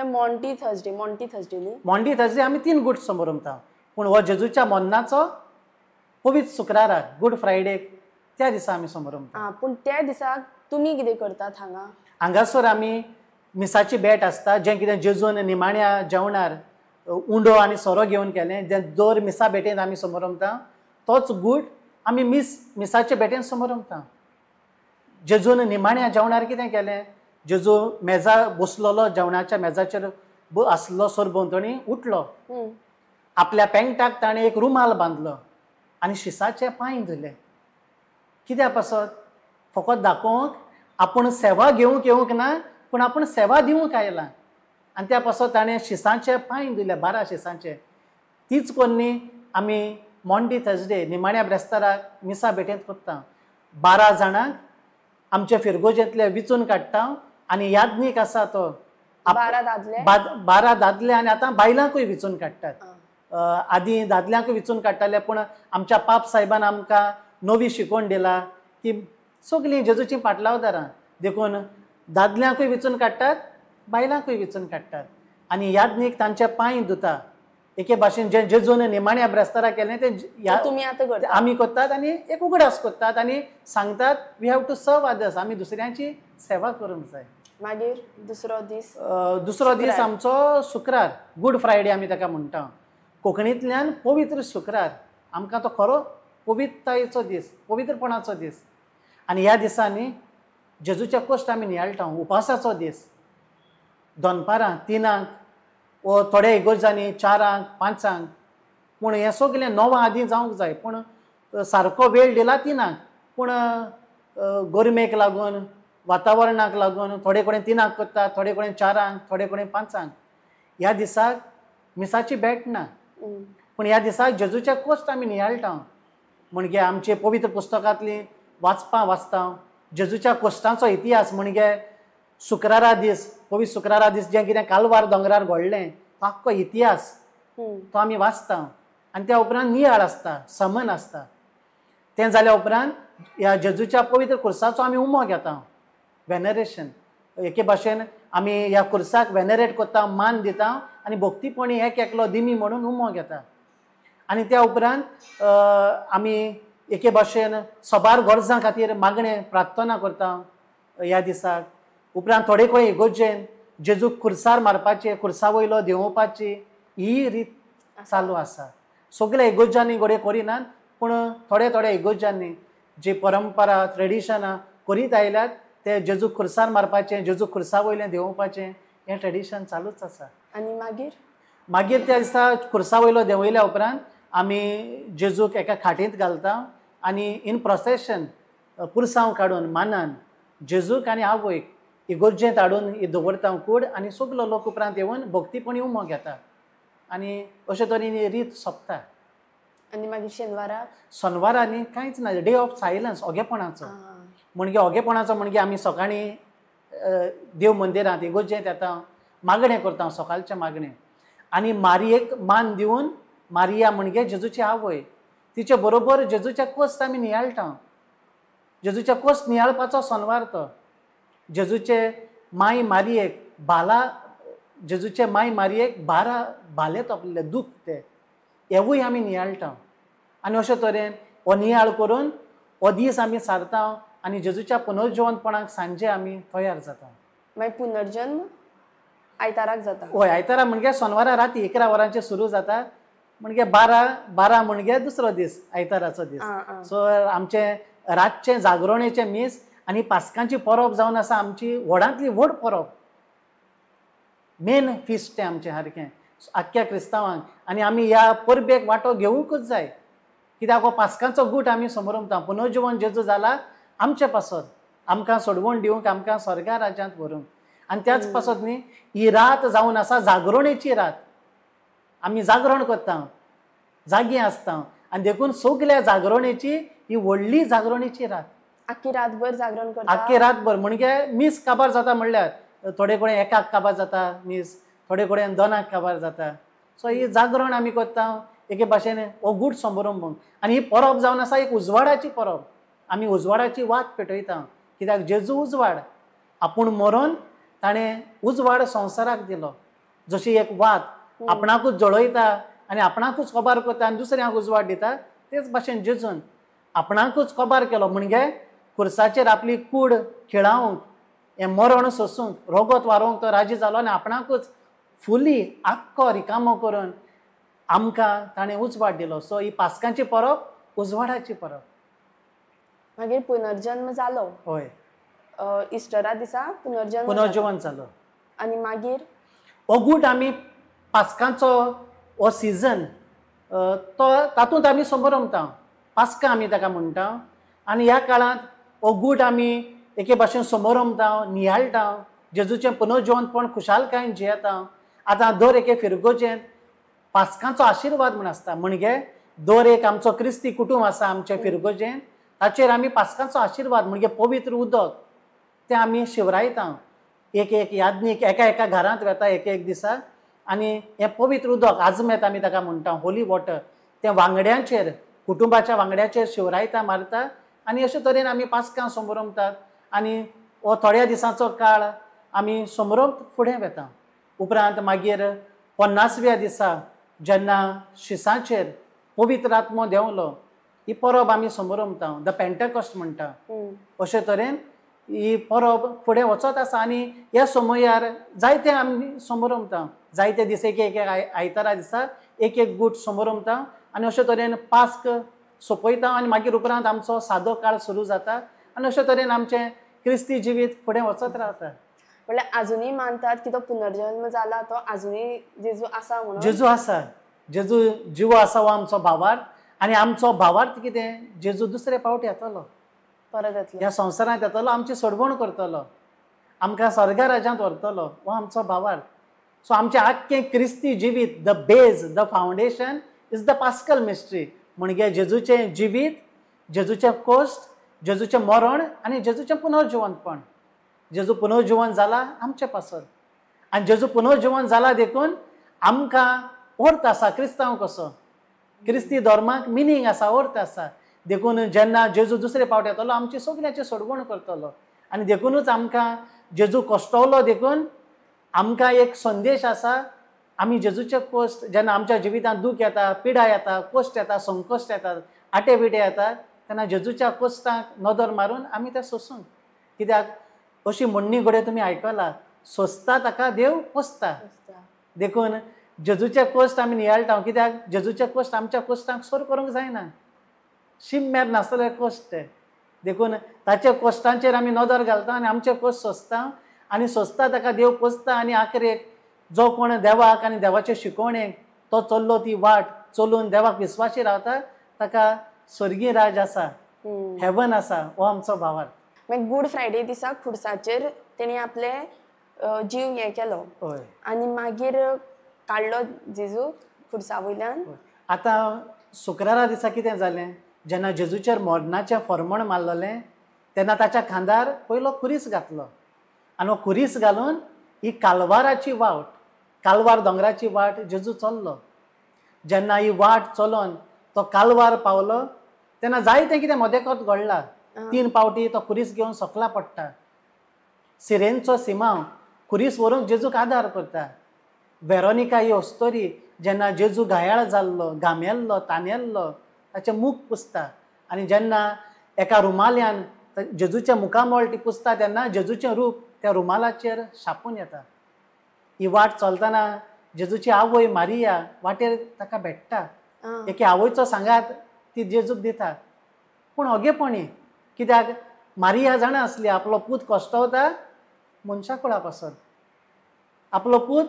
S1: मॉन्टी थर्सडे, मॉन्टी थर्सडे न्ही?
S3: मॉन्टी थर्सडे आमी 3 गूट समोर उमता. पूण हो जेजूच्या मरणाचो पवित्र शुक्राराक, गुड फ्रायडेक, त्या दिसा आमी समोर उमता.
S1: पूण त्या दिसाक तुमी कितें करतात हांगा?
S3: हांगासर आमी मिसाची भेट आसता, जें कितें जेजून निमाण्या जेवणार उंडो आनी सोरो घेवन केलें, जें दर मिसा भेटेंत आमी समोर उमता, तोच गूट आमी मिसाचे भेटेंत समोर उमता. जेजून निमाण्या जेवणार कितें केलें? जेजू मेजा बसलेलो, जेवणाच्या मेजाचेर आसलो सरभोंवतणी उठलो, आपल्या पेंटाक ताणें एक रुमाल बांदलो आनी शिसाचे पांय धुले. कित्या पासत? फकत दाखोवंक आपूण सेवा घेवंक येवंक ना पूण आपूण सेवा दिवंक आयला. आनी त्या पासत ताणें शिसांचे पांय दिले, 12 शिसांचे. तीच कोन्नी आमी मॉन्डी थर्सडे निमाण्या ब्रेस्ताराक मिसा भेटेंत कोत्ता. 12 जाणांक आमचे फिरगोजेंतले विचून काडटा आनी याज्ञीक आसा तो 12 दादले आनी आतां बायलांकूय विचून काडटात. आदीं दादल्यांकूय विचून काडटाले पूण आमच्या पाप साहेबान आमकां नवी शिकवण दिला की सगळीं जेजूचीं पाटलावदारां, देखून दादल्यांकूय विचून काडटात बायलांकूय विचून काडटात. आनी याज्ञीक तांचे पांय धुता. एके भाशेन जे जेजून निमाण्या ब्रेस्तारा केलें तें आमी करतात आनी एक उगडास करतात आनी सांगतात we have to serve others, आमी दुसऱ्यांची सेवा करूंक जाय.
S1: मागीर दुसरो दीस,
S3: दुसरो दीस आमचो शुक्रार, गुड फ्रायडे आमी ताका म्हणटा. कोंकणींतल्यान पवित्र शुक्रार, आमकां तो खरो पवित्रतायेचो दीस, पवित्रपणाचो दीस. आनी ह्या दिसांनी जेजूचे कश्ट आमी नियाळटा. उपासाचो दीस, दनपारां 3 वो थोड्या इगोर्जांनी 4 5, पूण हें सगलें 9 आदीं जावंक जाय, पूण सारको वेळ दिला 3, पूण गरमेक लागून वातावरणाक लागून थोडे कडेन 3 करतात, थोडे कडेन 4, थोडे कडेन 5. ह्या दिसाक मिसाची भेट ना, पूण ह्या दिसाक जेजूचे कश्ट आमी नियाळटा. म्हणजे आमचे पवित्र पुस्तकांतलीं वाचपां वाचता, जेजूच्या कश्टांचो इतिहास. म्हणजे शुक्रारा दीस, पवित्र शुक्रारा दीस जें कितें कालवार दोंगरार घडलें तो आख्खो इतिहास तो आमी वाचता. आनी त्या उपरांत नियाळ आसता, समन आसता. तें जाल्या उपरांत ह्या जेजूच्या पवित्र खुर्साचो आमी उमो घेता, वेनरेशन. एके भाशेन आमी ह्या खुर्साक वेनरेट करता, मान दिता आनी भक्तीपणी एक एकलो दिमी म्हणून उमो घेता. आनी त्या उपरांत आमी एके भाशेन सबार गरजां खातीर मागणें प्रार्थना करता ह्या दिसाक. उपरांत थोडे कडेन इगोर्जेन जेजूक खुर्सार मारपाचें, खुर्सा वयलो देंवोवपाची ही रीत चालू आसा. सगल्या इगोर्जांनी घडये करिनात पूण थोड्या थोड्या इगोर्जांनी जी परंपरा ट्रेडिशनां करीत आयल्यात ते जेजूक खुर्सार मारपाचें, जेजूक खुर्सा वयलें देंवोवपाचें हें ट्रेडिशन चालूच आसा.
S1: आनी मागीर
S3: मागीर त्या दिसा खुर्सा वयलो देंवयल्या उपरांत आमी जेजूक एका खाटींत घालता आनी इन प्रोसेशन पुरसांव काडून मानान जेजूक आनी आवयक इगोर्जेंत हाडून दवरता कूड आनी सगलो लोक उपरांत येवन भक्तीपणी उमो घेता आनी अशे तरेन ही रीत सोंपता.
S1: आनी मागीर शेनवाराक,
S3: शेनवारा न्ही कांयच ना, डे ऑफ सायलन्स, ओगेपणाचो. म्हणजे ओगेपणाचो म्हणजे आमी सकाळीं देव मंदिरांत इगोर्जेंत येता, मागणें करता, सकाळचें मागणें. आनी मारियेक मान दिवन, मारिया म्हणजे जेजूची आवय, तिचे बरोबर जेजूचे कोश्त आमी नियाळटा. जेजूचे कोश्त नियाळपाचो शेनवार तो. जेजूचे माय मारियेक बाला, जेजूचे माय मारियेक 12 भाले तोपलेले दूख ते हेवूय आमी नियाळटा. आनी अशे तरेन हो नियाळ करून हो दीस आमी सारता आनी जेजूच्या पुनर्जिवंतपणाक सांजे आमी तयार जाता.
S1: मागीर पुनर्जन्म आयताराक जाता.
S3: हय, आयतारा म्हणजे शेनवारा राती 11 वरांचेर सुरू जाता, म्हणजे 12 म्हणजे दुसरो दीस, आयताराचो दीस. सो आमचें रातचें जागरणेचें मीस आनी पास्कांची परब जावन आसा आमची व्हडांतली व्हड परब, मेन फिस्ट तें आमचें सारकें आख्ख्या क्रिस्तांवांक. आनी आमी ह्या परबेक वांटो घेवंकूच जाय, कित्याक हो पास्कांचो गूट आमी समरमता. पुनर्जिवन जेजू जाला आमचे पासत, आमकां सोडवण दिवंक, आमकां स्वर्गा राज्यांत व्हरूंक. आनी त्याच पासत न्ही ही रात जावन आसा जागरणेची रात. आमी जागरण करता, जागी आसता आनी देखून सगल्या जागरणेची ही व्हडली जागरणेची रात.
S1: आख्खी रातभर जागरण करता,
S3: आख्खी रातभर. म्हणजे मीस काबार जाता म्हणल्यार थोडे कडेन 1 काबार जाता मीस, थोडे कडेन 2 काबार जाता. सो ही जागरण आमी करता एके भाशेन हो गूट समारंभ. आनी ही परब जावन आसा एक उजवाडाची परब. आमी उजवाडाची वात पेटयता, कित्याक जेजू उजवाड, आपूण मरोन ताणें उजवाड संवसाराक दिलो. जशी एक वात आपणाकूच जळयता आनी आपणाकूच कबार करता आनी दुसऱ्यांक उजवाड दिता, तेच भाशेन जेजून आपणाकूच कबार केलो. म्हणजे खुर्साचेर आपली कूड खिळावंक, हें मरण सोसूंक, रगत वारोवंक तो राजी जालो आनी आपणाकूच फुली आख्खो रिकामो करून आमकां ताणें उजवाड दिलो. सो ही पास्कांची परब उजवाडाची परब.
S1: मागीर पुनर्जन्म जालो.
S3: हय,
S1: इस्टरा दिसा पुनर्जन्म
S3: जालो.
S1: आनी मागीर
S3: हो गूट आमी पास्कांचो हो सिजन तो तातूंत आमी समरमता, पास्कां आमी ताका म्हणटा. आनी ह्या काळांत हो गूट आमी एके भाशेन समोरमता, नियाळटा, जेजूचें पुनर्जिवंतपण खुशालकायेन जियेता. आतां दर एके फिरगोजेंत पास्कांचो आशिर्वाद म्हूण आसता, म्हणजे दर एक आमचो क्रिस्ती कुटूंब आसा आमचे फिरगोजेंत, ताचेर आमी पास्कांचो आशिर्वाद म्हणजे पवित्र उदक तें आमी शिवरायता. एक एक याज्ञीक एका एका घरांत वेता एक एक दिसा आनी हें पवित्र उदक आजमेत आमी ताका म्हणटा, होली वॉटर, तें वांगड्यांचेर, कुटुंबाच्या वांगड्याचेर शिवरायता, मारता आनी अशे तरेन आमी पास्कां समोरमतात आनी हो थोड्या दिसांचो काळ आमी समोरम फुडें वेता. उपरांत मागीर 50व्या दिसा जेन्ना शिसाचेर पवित्र आत्मो देंवलो, ही परब आमी समोरमता, the Pentecost म्हणटा. अशे तरेन ही परब फुडें वचत आसा आनी ह्या समयार जायते आमी समोरमता, जायते दीस एक एक आयतारा दिसा एक एक गूट समोरमता आनी अशे तरेन पास्क सोंपयता आनी मागीर उपरांत आमचो सादो काळ सुरू जाता आनी अशे तरेन आमचें क्रिस्ती जिवीत फुडें वचत रावता.
S1: म्हणल्यार आजुनूय मानतात की तो पुनर्जन्म जाला, तो आजुनूय जेजू आसा म्हणून.
S3: जेजू आसा, जेजू जिवो आसा, हो आमचो भावार्थ आनी आमचो भावार्थ कितें, जेजू दुसरे पावट येतलो,
S1: परत येतलो,
S3: ह्या संवसारांत येतलो, आमची सोडवण करतलो, आमकां स्वर्गा राज्यांत व्हरतलो, हो आमचो भावार्थ. सो आमचें आख्खें क्रिस्ती जिवीत, the base, the foundation is the paschal mystery, म्हणजे जेजूचें जिवीत, जेजूचें कोश्ट, जेजूचें मरण आनी जेजूचें पुनर्जिवंतपण. जेजू पुनर्जिवन जाला आमचे पासत आनी जेजू पुनर्जिवन जाला देखून आमकां अर्थ आसा, क्रिस्तांव कसो, क्रिस्ती धर्माक मिनींग आसा, अर्थ आसा. देखून जेन्ना जेजू दुसरे पावट येतलो आमची सगळ्यांची सोडवण करतलो आनी देखुनूच आमकां जेजू कश्टवलो, देखून आमकां एक संदेश आसा, आमी जेजूचे कोश्ट जेन्ना आमच्या जिवितांत दूख येता, पिडा येता, कोश्ट येता, संकश्ट येतात, आटे बिटे येतात, तेन्ना जेजूच्या कोश्टाक नदर मारून आमी तें सोसूंक. कित्याक अशी म्हणणी घडये तुमी आयकला, सोंसता ताका देव पोसता. देखून जेजूचे कोश्ट आमी नियाळटा, कित्याक जेजूचे कोश्ट आमच्या कोश्टांक सोर करूंक जायना, शीम मेर नासतले कोश्ट ते. देखून ताच्या कोश्टांचेर आमी नदर घालता आनी आमचे कोश्ट सोंसता आनी सोंसता ताका देव पोसता आनी आखरेक जो कोण देवाक आनी देवाचे शिकवणेक तो चल्लो ती वाट चलून देवाक विस्वाशी रावता ताका स्वर्गीय राज आसा, हेवन आसा, हो आमचो भावार्थ.
S1: मागीर गूड फ्रायडे दिसा खुर्साचेर तेणी आपले जीव हें केलो आनी मागीर काडलो जेजू खुर्सा वयल्यान.
S3: आतां शुक्रारा दिसा कितें जालें, जेन्ना जेजूचेर मरणाचें फॉर्मण मारलेलें तेन्ना ताच्या खांदार पयलो खुरीस घातलो आनी हो खुरीस घालून ही कालवाराची वाट, कालवार दोंगराची वाट जेजू चल्लो. जेन्ना ही वाट चलोन तो कालवार पावलो तेन्ना जायतें कितें मदेकत घडलां. 3 पावटी तो खुरीस घेवन सकला पडटा, सिरेनचो सिमांव खुरीस व्हरूंक जेजूक आदार करता. वेरोनिका ही अस्तोरी जेन्ना जेजू घायाळ जाल्लो, घामेल्लो, तानेल्लो, ताचें मुख पुसता आनी जेन्ना एका रुमाल्यान जेजूचें मुखामळ ती पुसता तेन्ना जेजूचें रूप त्या रुमालाचेर छापून येता. ही वाट चलतना जेजूची आवय मारिया वाटेर ताका भेट्टा, एके आवयचो सांगात ती जेजूक दिता. पूण ओगेपणी कित्याक मारिया जाणा आसली आपलो पूत कश्टवता मनशा कुळा पासत, आपलो पूत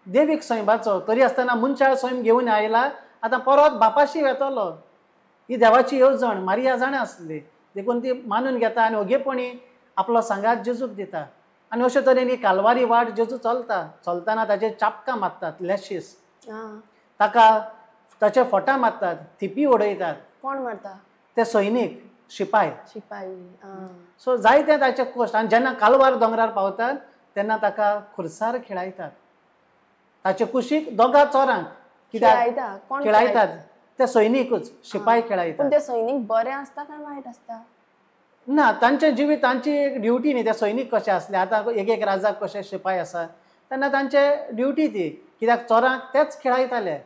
S3: देवीक सैमाचो, तरी आसतना मनशाळ सैम घेवन आयला, आतां परत बापाशी वेतलो, ही देवाची येवजण मारिया जाणा आसली, देखून ती मानून घेता आनी ओगेपणी आपलो सांगात जेजूक दिता. आनी अशे तरेन ही कालवारी वाट जेजू चलता, चलतना ताचे चापकां मारतात, लॅशीस, ताका ताचे फोटां मारतात, थिपी उडयतात.
S1: कोण मारता?
S3: ते सैनीक, शिपाय.
S1: शिपाई.
S3: सो जायते ताचे कश्ट. आनी जेन्ना कालवार दोंगरार पावतात तेन्ना ताका खुर्सार खेळायतात, ताचे कुशीक दोगा चोरांक कित्याक खेळायतात, ते सैनिकूच, शिपाय खेळायतात.
S1: पूण ते सैनीक बरे आसता काय वायट आसता?
S3: ना, तांचे जिवीत, तांची एक ड्युटी न्ही. ते सैनीक कशे आसले, आतां एक एक राजाक कशे शिपाय आसा तेन्ना तांचे ड्युटी ती, कित्याक चोरांक तेच खेळायताले.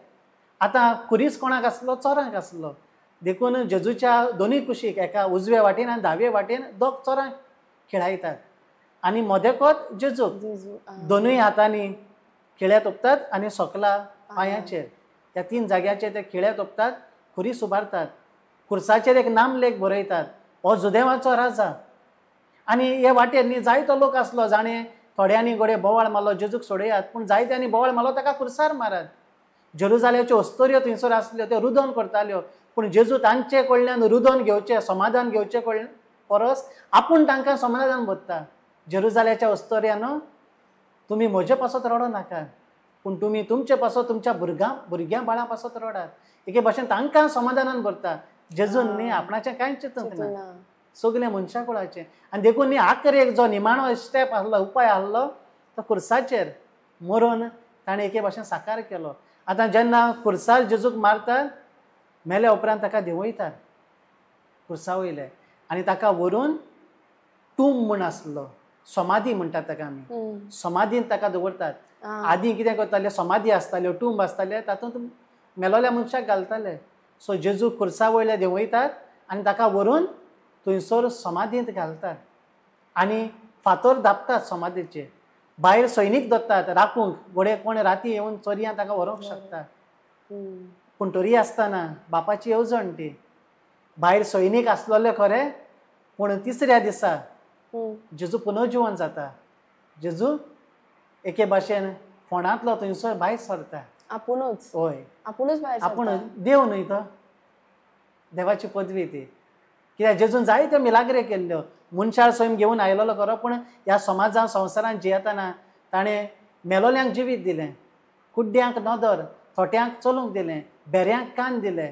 S3: आतां खुरीस कोणाक आसलो? चोरांक आसलो. देखून जेजूच्या दोनूय कुशीक, एका उजवे वाटेन आनी दावे वाटेन दोग चोरांक खेळायतात आनी मदेकोत जेजूक दोनूय हातांनी खिळे तोपतात आनी सोकला पांयाचेर, त्या 3 जाग्याचेर ते खिळे तोपतात, खुरीस उबारतात, खुर्साचेर एक नामलेख बरयतात, हो जुदेवाचो राजा. आनी हे वाटेर न्ही जायतो लोक आसलो जाणें थोड्यांनी घडये बोवाळ मारलो जेजूक सोडयात, पूण जायत्यांनी बोवाळ मारलो ताका खुर्सार मारात. जेरुजाल्याच्यो अस्तोऱ्यो थंयसर आसल्यो, त्यो रुदन करताल्यो, पूण जेजू तांचे कडल्यान रुदन घेवचें, समाधान घेवचें परस आपूण तांकां समाधान भरता. जेरुजाल्याच्या अस्तोऱ्यानो, तुमी म्हजे पासत रडो नाकात, पूण तुमी तुमचे पासत तुमच्या भुरग्यां बाळां पासत रडात. एके भाशेन तांकां समाधानान भरता. जेजून न्ही आपणाचें कांय चिंतूंक ना, सगळें मनशा कुळाचें. आनी देखून न्ही आखरेक जो निमाणो स्टेप आसलो, उपाय आसलो, तो खुर्साचेर मरून ताणें एके भाशेन साकार केलो. आतां जेन्ना खुर्सार जेजूक मारतात, मेल्या उपरांत ताका देंवयतात खुर्सा वयले आनी ताका व्हरून टूम म्हूण आसलो, समाधी म्हणटात ताका आमी, समाधीन ताका दवरतात. आदीं कितें करताले, समाधी आसताल्यो, टूंब आसताले, तातूंत मेलोल्या मनशाक घालताले. सो जेजू खुर्सा वयले देंवयतात आनी ताका व्हरून थंयसर समाधींत घालतात आनी फातर धापतात समाधीचेर. भायर सैनीक दवरतात राखूंक, घडये कोण राती येवन चोरयां ताका व्हरूंक शकता. पूण तरी आसतना बापाची येवजण ती, भायर सैनीक आसलोले खरें, पूण तिसऱ्या दिसा जेजू पुनर्जिवन जाता. जेजू एके भाशेन फोंडांतलो थंयसर भायर सरता
S1: आपुणूच.
S3: हय,
S1: आपुणूच भायर,
S3: आपूण देव न्हय तो, देवाची पदवी ती. कित्याक जेजून जायत्यो मिलाग्रे केल्ल्यो, मनशाळ सैम घेवन आयलोलो खरो, पूण ह्या समाजान संवसारान जियेतना ताणें मेलोल्यांक जिवीत दिलें, कुड्ड्यांक नदर, थोट्यांक चलूंक दिलें, बेऱ्यांक कान दिले,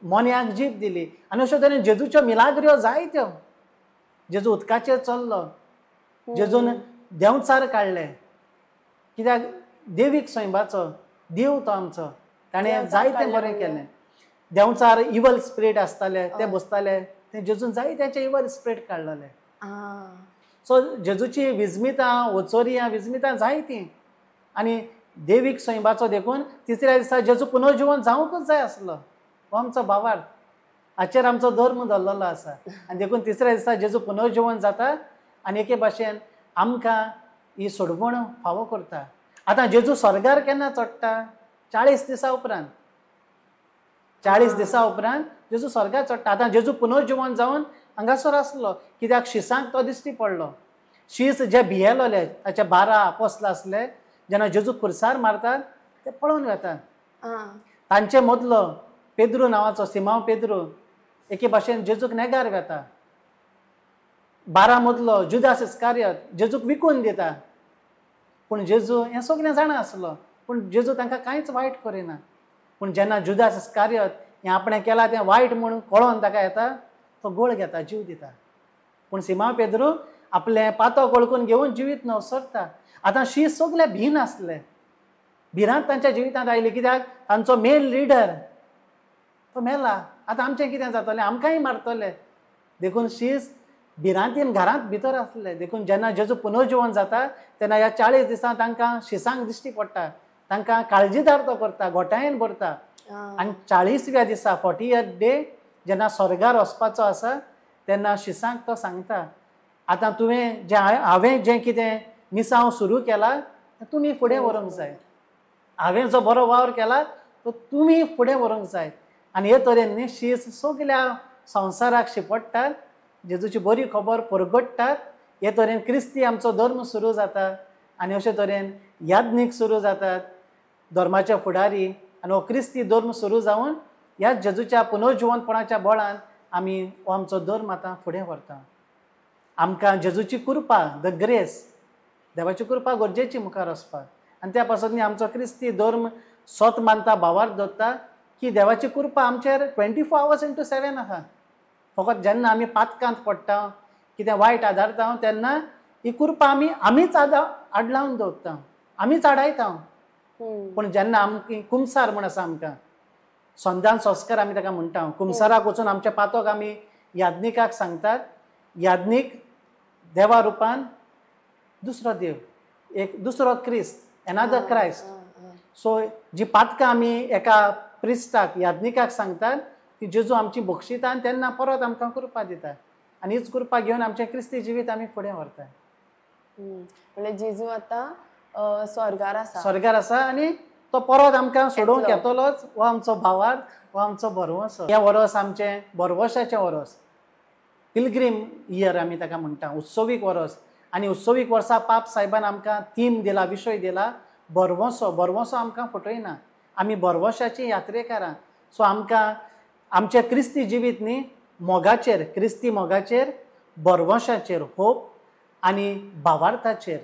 S3: मोन्यांक जीब दिली. आनी अश्यो तरेन जेजूच्यो मिलाग्र्यो जायत्यो. जेजू उदकाचेर चल्लो, जेजून देंवचार काडले, कित्याक देवीक सैमाचो देव तो आमचो, ताणें जायतें बरें केलें. देंवचार इवल स्पिरीट आसताले ते बसताले, ते जेजून जायत्याचे इवल स्पिरीट काडलेले. सो जेजूची विजमितां, वचोरियां, विजमितां जायतीं. आनी देवीक सैमाचो देखून तिसऱ्या दिसा जेजू पुनर्जिवन जावंकूच जाय आसलो. हो आमचो भावार्थ, हाचेर आमचो धर्म धरलेलो आसा. आनी देखून तिसऱ्या दिसा जेजू पुनर्जिवन जाता आनी एके भाशेन आमकां ही सोडवण फावो करता. आतां जेजू स्वर्गार केन्ना चडटा? 40 दिसां उपरांत. 40 दिसां उपरांत जेजू स्वर्गार चडटा. आतां जेजू पुनर्जिवन जावन हांगासर आसलो, कित्याक शिसांक तो दिश्टी पडलो. शीस जे भियेलोले ताचे 12 आपोस्ल आसले, जेन्ना जेजू खुर्सार मारतात ते पळोवन वेतात. तांचे मदलो पेद्रू नांवाचो सिमांव पेद्रू एके भाशेन जेजूक नेगार वेता. 12 मदलो जुदास इस्कारियत जेजूक विकून दिता. पूण जेजू हें सगळें जाणा आसलो, पूण जेजू तांकां कांयच वायट करिना. पूण जेन्ना जुदास इस्कारियत हें आपणें केलां तें वायट म्हणून कळोन ताका येता, तो गोळ घेता, जीव दिता. पूण सिमांव पेद्रू आपलें पातो वळखून घेवन जिवीत नवसरता. आतां शीस सगळे भीन आसले, भिरांत तांच्या जिवितांत आयली, कित्याक तांचो मेन लिडर तो मेला, आतां आमचें कितें जातलें, आमकांय मारतले. देखून शीस भिरांतीन घरांत भितर आसले. देखून जेन्ना जेजू पुनर्जिवन जाता तेन्ना ह्या 40 दिसां तांकां शिसांक दिश्टी पडटा, तांकां काळजीदार तो करता, गोठायेन भरता. आनी 40व्या दिसा 40th day जेन्ना स्वर्गार वचपाचो आसा तेन्ना शिसांक तो सांगता, आतां तुवें जें हांवें जें कितें मिसांव सुरू केला तें तुमी फुडें व्हरूंक जाय, हांवें जो बरो वावर केला तो तुमी फुडें व्हरूंक जाय. आनी हे तरेन न्ही शीस सगल्या संवसाराक शिंपडटात, जेजूची बरी खबर परगट्टात. हे तरेन क्रिस्ती आमचो धर्म सुरू जाता आनी अशे तरेन याज्ञीक सुरू जातात, धर्माचे फुडारी. आनी हो क्रिस्ती धर्म सुरू जावन ह्या जेजूच्या पुनर्जिवनपणाच्या बळान आमी हो आमचो धर्म आतां फुडें व्हरता. आमकां जेजूची कृपा, the grace, देवाची कृपा गरजेची मुखार वचपाक. आनी त्या पासत न्ही आमचो क्रिस्ती धर्म सत मानता, भावार्थ दवरता की देवाची कृपा आमचेर 24 hours into 7 आसा. फकत जेन्ना आमी पातकांत पडटा, कितें वायट आदारता, तेन्ना ही कृपा आमी आमीच आडलावन दवरता, आमीच आडायता. पूण जेन्ना आमकी कुमसार म्हूण आसा आमकां, संदान संस्कार आमी ताका म्हणटा, कुमसाराक वचून आमच्या पातक आमी याज्ञिकाक सांगतात. याज्ञीक देवा रुपान दुसरो देव, एक दुसरो क्रिस्त, एनादर क्रायस्ट. सो जी पातकां आमी एका प्रिस्टाक, याज्ञिकाक सांगतात ती जेजू आमची बक्षिता आनी तेन्ना परत आमकां कृपा दिता. आनी हीच कृपा घेवन आमचें क्रिस्ती जिवीत आमी फुडें व्हरता.
S1: म्हणजे जेजू आतां स्वर्गार आसा,
S3: स्वर्गार आसा आनी तो परत आमकां सोडोवंक येतलोच. हो आमचो भावार्थ, हो आमचो भरवंसो. हें वरस आमचें भरवंशाचें वरस, पिलग्रीम इयर आमी ताका म्हणटा, उत्सवीक वरस. आनी उत्सवीक वर्सा पाप साहेबान आमकां थीम दिला, विशय दिला, भरवंसो. भरवंसो आमकां फटयना, आमी भरवंशाचीं यात्रेकारां. सो आमकां आमचें क्रिस्ती जिवीत न्ही मोगाचेर, क्रिस्ती मोगाचेर, बरवशाचेर होप आनी भावार्थाचेर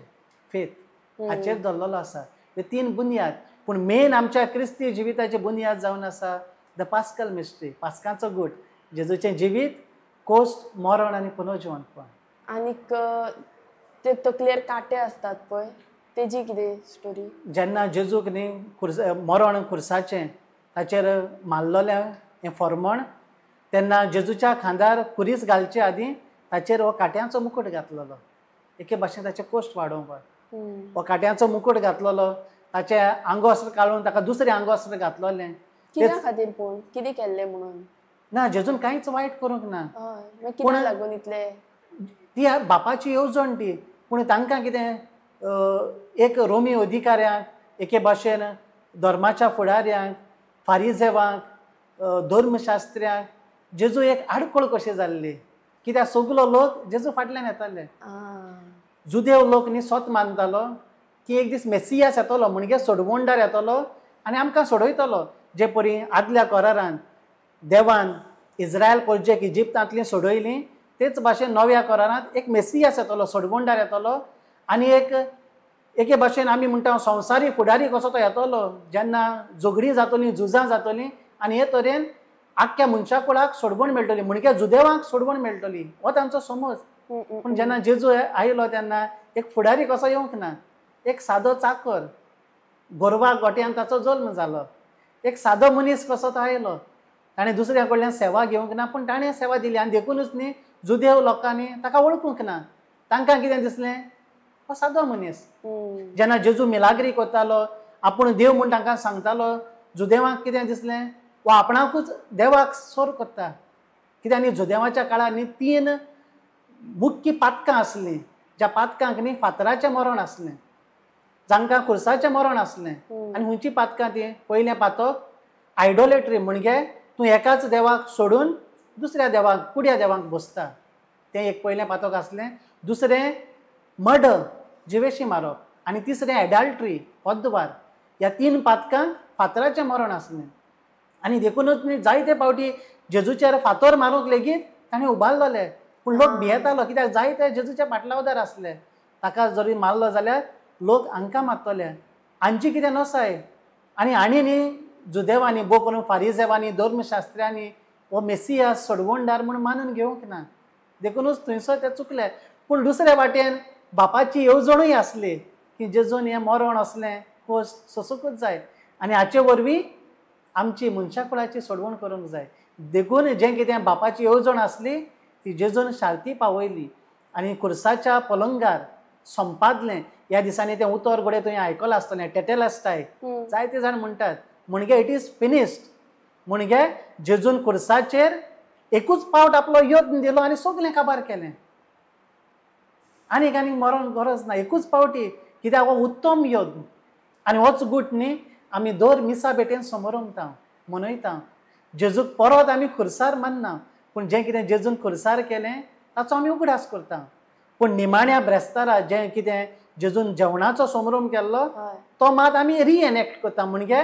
S3: फेथ हाचेर दवरलेलो आसा. हे तीन बुन्याद. पूण मेन आमच्या क्रिस्ती जिविताची बुन्याद जावन आसा the pascal mystery, पास्कांचो गूट, जेजूचें जिवीत, कोस्ट, मरण आनी पुनर्जिवंतपण.
S1: आनीक ते तकलेर कांटे आसतात पळय, तेजी कितें स्टोरी?
S3: जेन्ना जेजूक न्ही मरण खुर्साचें ताचेर मारलेलें हें फॉर्मण, तेन्ना जेजूच्या खांदार खुरीस घालचे आदीं ताचेर हो कांट्यांचो मुकूट घातलेलो. एके भाशेन ताचे कोश्ट वाडोवपाक हो कांट्यांचो मुकूट घातलेलो. ताचें आंगवस्त्र काडून ताका दुसरें आंगवस्त्र घातलेलें.
S1: कित्या खातीर? पूण कितें केल्लें म्हणून?
S3: ना, जेजून कांयच वायट करूंक ना.
S1: कित्याक लागून इतलें?
S3: ती बापाची येवजण ती. पूण तांकां कितें एक रोमी अधिकाऱ्यांक, एके भाशेन धर्माच्या फुडाऱ्यांक, फारिजेवांक, धर्मशास्त्र्यांक जेजू एक आडखळ कशी जाल्ली. कित्याक सगलो लोक जेजू फाटल्यान येताले. जुदेव लोक न्ही स्वत मानतालो की एक दीस मेसियास येतलो, म्हणजे सोडवणदार येतलो आनी आमकां सोडयतलो. जे परी आदल्या करारान देवान इस्रायल प्रजेक इजिप्तांतली सोडयली, तेच भाशेन नव्या करारांत एक मेसियास येतलो, सोडवणदार येतलो आनी एक एके भाशेन आमी म्हणटा संवसारी फुडारी कसो तो येतलो, जेन्ना झगडीं जातलीं, झुजां जातलीं आनी हे तरेन आख्ख्या मनशा कुळाक सोडवण मेळटली, म्हणजे जुदेवांक सोडवण मेळटली, हो तांचो समज. पूण जेन्ना जेजू आयलो तेन्ना एक फुडारी कसो येवंक ना, एक सादो चाकर, गोरवा गोट्यान ताचो जल्म जालो, एक सादो मनीस कसो तो आयलो. ताणें दुसऱ्या कडल्यान सेवा घेवंक ना, पूण ताणें सेवा दिली आनी देखुनूच न्ही जुदेव लोकांनी ताका वळखूंक ना. तांकां कितें दिसलें, हो सादो मनीस. जेन्ना जेजू मिलाग्री करतालो, आपूण देव म्हूण तांकां सांगतालो, जुदेवांक कितें दिसलें, वो आपणाकूच देवाक सोर करता. कित्याक न्ही जुदेवाच्या काळार न्ही तीन मुख्य पातकां आसलीं, ज्या पातकांक न्ही फातराचें मरण आसलें, जांकां खुर्साचें मरण आसलें. आनी खंयचीं पातकां तीं? पयलें पातक आयडोलेट्री, म्हणजे तूं एकाच देवाक सोडून दुसऱ्या देवाक, कुड्या देवाक बसता, तें एक पयलें पातक आसलें. दुसरें मर्डर, जिवेशी मारप, आनी तिसरें एडाल्ट्री, पद्वार. ह्या तीन पातकांक फातराचें मरण आसलें. आनी देखूनच न्ही जायते फावटी जेजूचेर फातर मारूंक लेगीत ताणें उबारलेले, पूण लोक भियेतालो, कित्याक जायते जेजूच्या पाटलावदार आसले. ताका जरी मारलो जाल्यार लोक हांकां मारतले, हांची कितें नसाय. आनी आनी न्ही जुदेवांनी, भोव करून फारिजेवांनी, धर्मशास्त्र्यांनी हो मेसियास सोडवणदार म्हूण मानून घेवंक ना, देखूनच थंयसर ते चुकले. पूण दुसरे वाटेन बापाची येवजणूय आसली की जेजून हें मरण आसलें कोश्ट सोंसूंकूच जाय आनी हाचे वरवीं आमची मनशा कुळाची सोडवण करूंक जाय. देखून जें कितें बापाची येवजण आसली ती जेजून शार्ती पावयली आनी खुर्साच्या पलंगार संपादलें. ह्या दिसांनी तें उतर घडये तुवें आयकलां आसतलें, टेटेलास्टाय जायते जाण म्हणटात, म्हणजे it is finished. म्हणजे जेजून खुर्साचेर एकूच पावट आपलो यत्न दिलो आनी सगलें काबार केलें, आनीक आनीक मरण गरज ना, एकूच पावटी. कित्याक हो उत्तम यत्न. आनी होच गूट न्ही आमी दर मिसा भेटेन समोरमता, मनयता. जेजूक परत आमी खुर्सार मानना, पूण जें कितें जेजून खुर्सार केलें ताचो आमी उगडास करता. पूण निमाण्या ब्रेस्तारा जें कितें जेजून जेवणाचो समोरम केल्लो तो मात आमी रिएनॅक्ट करता, म्हणजे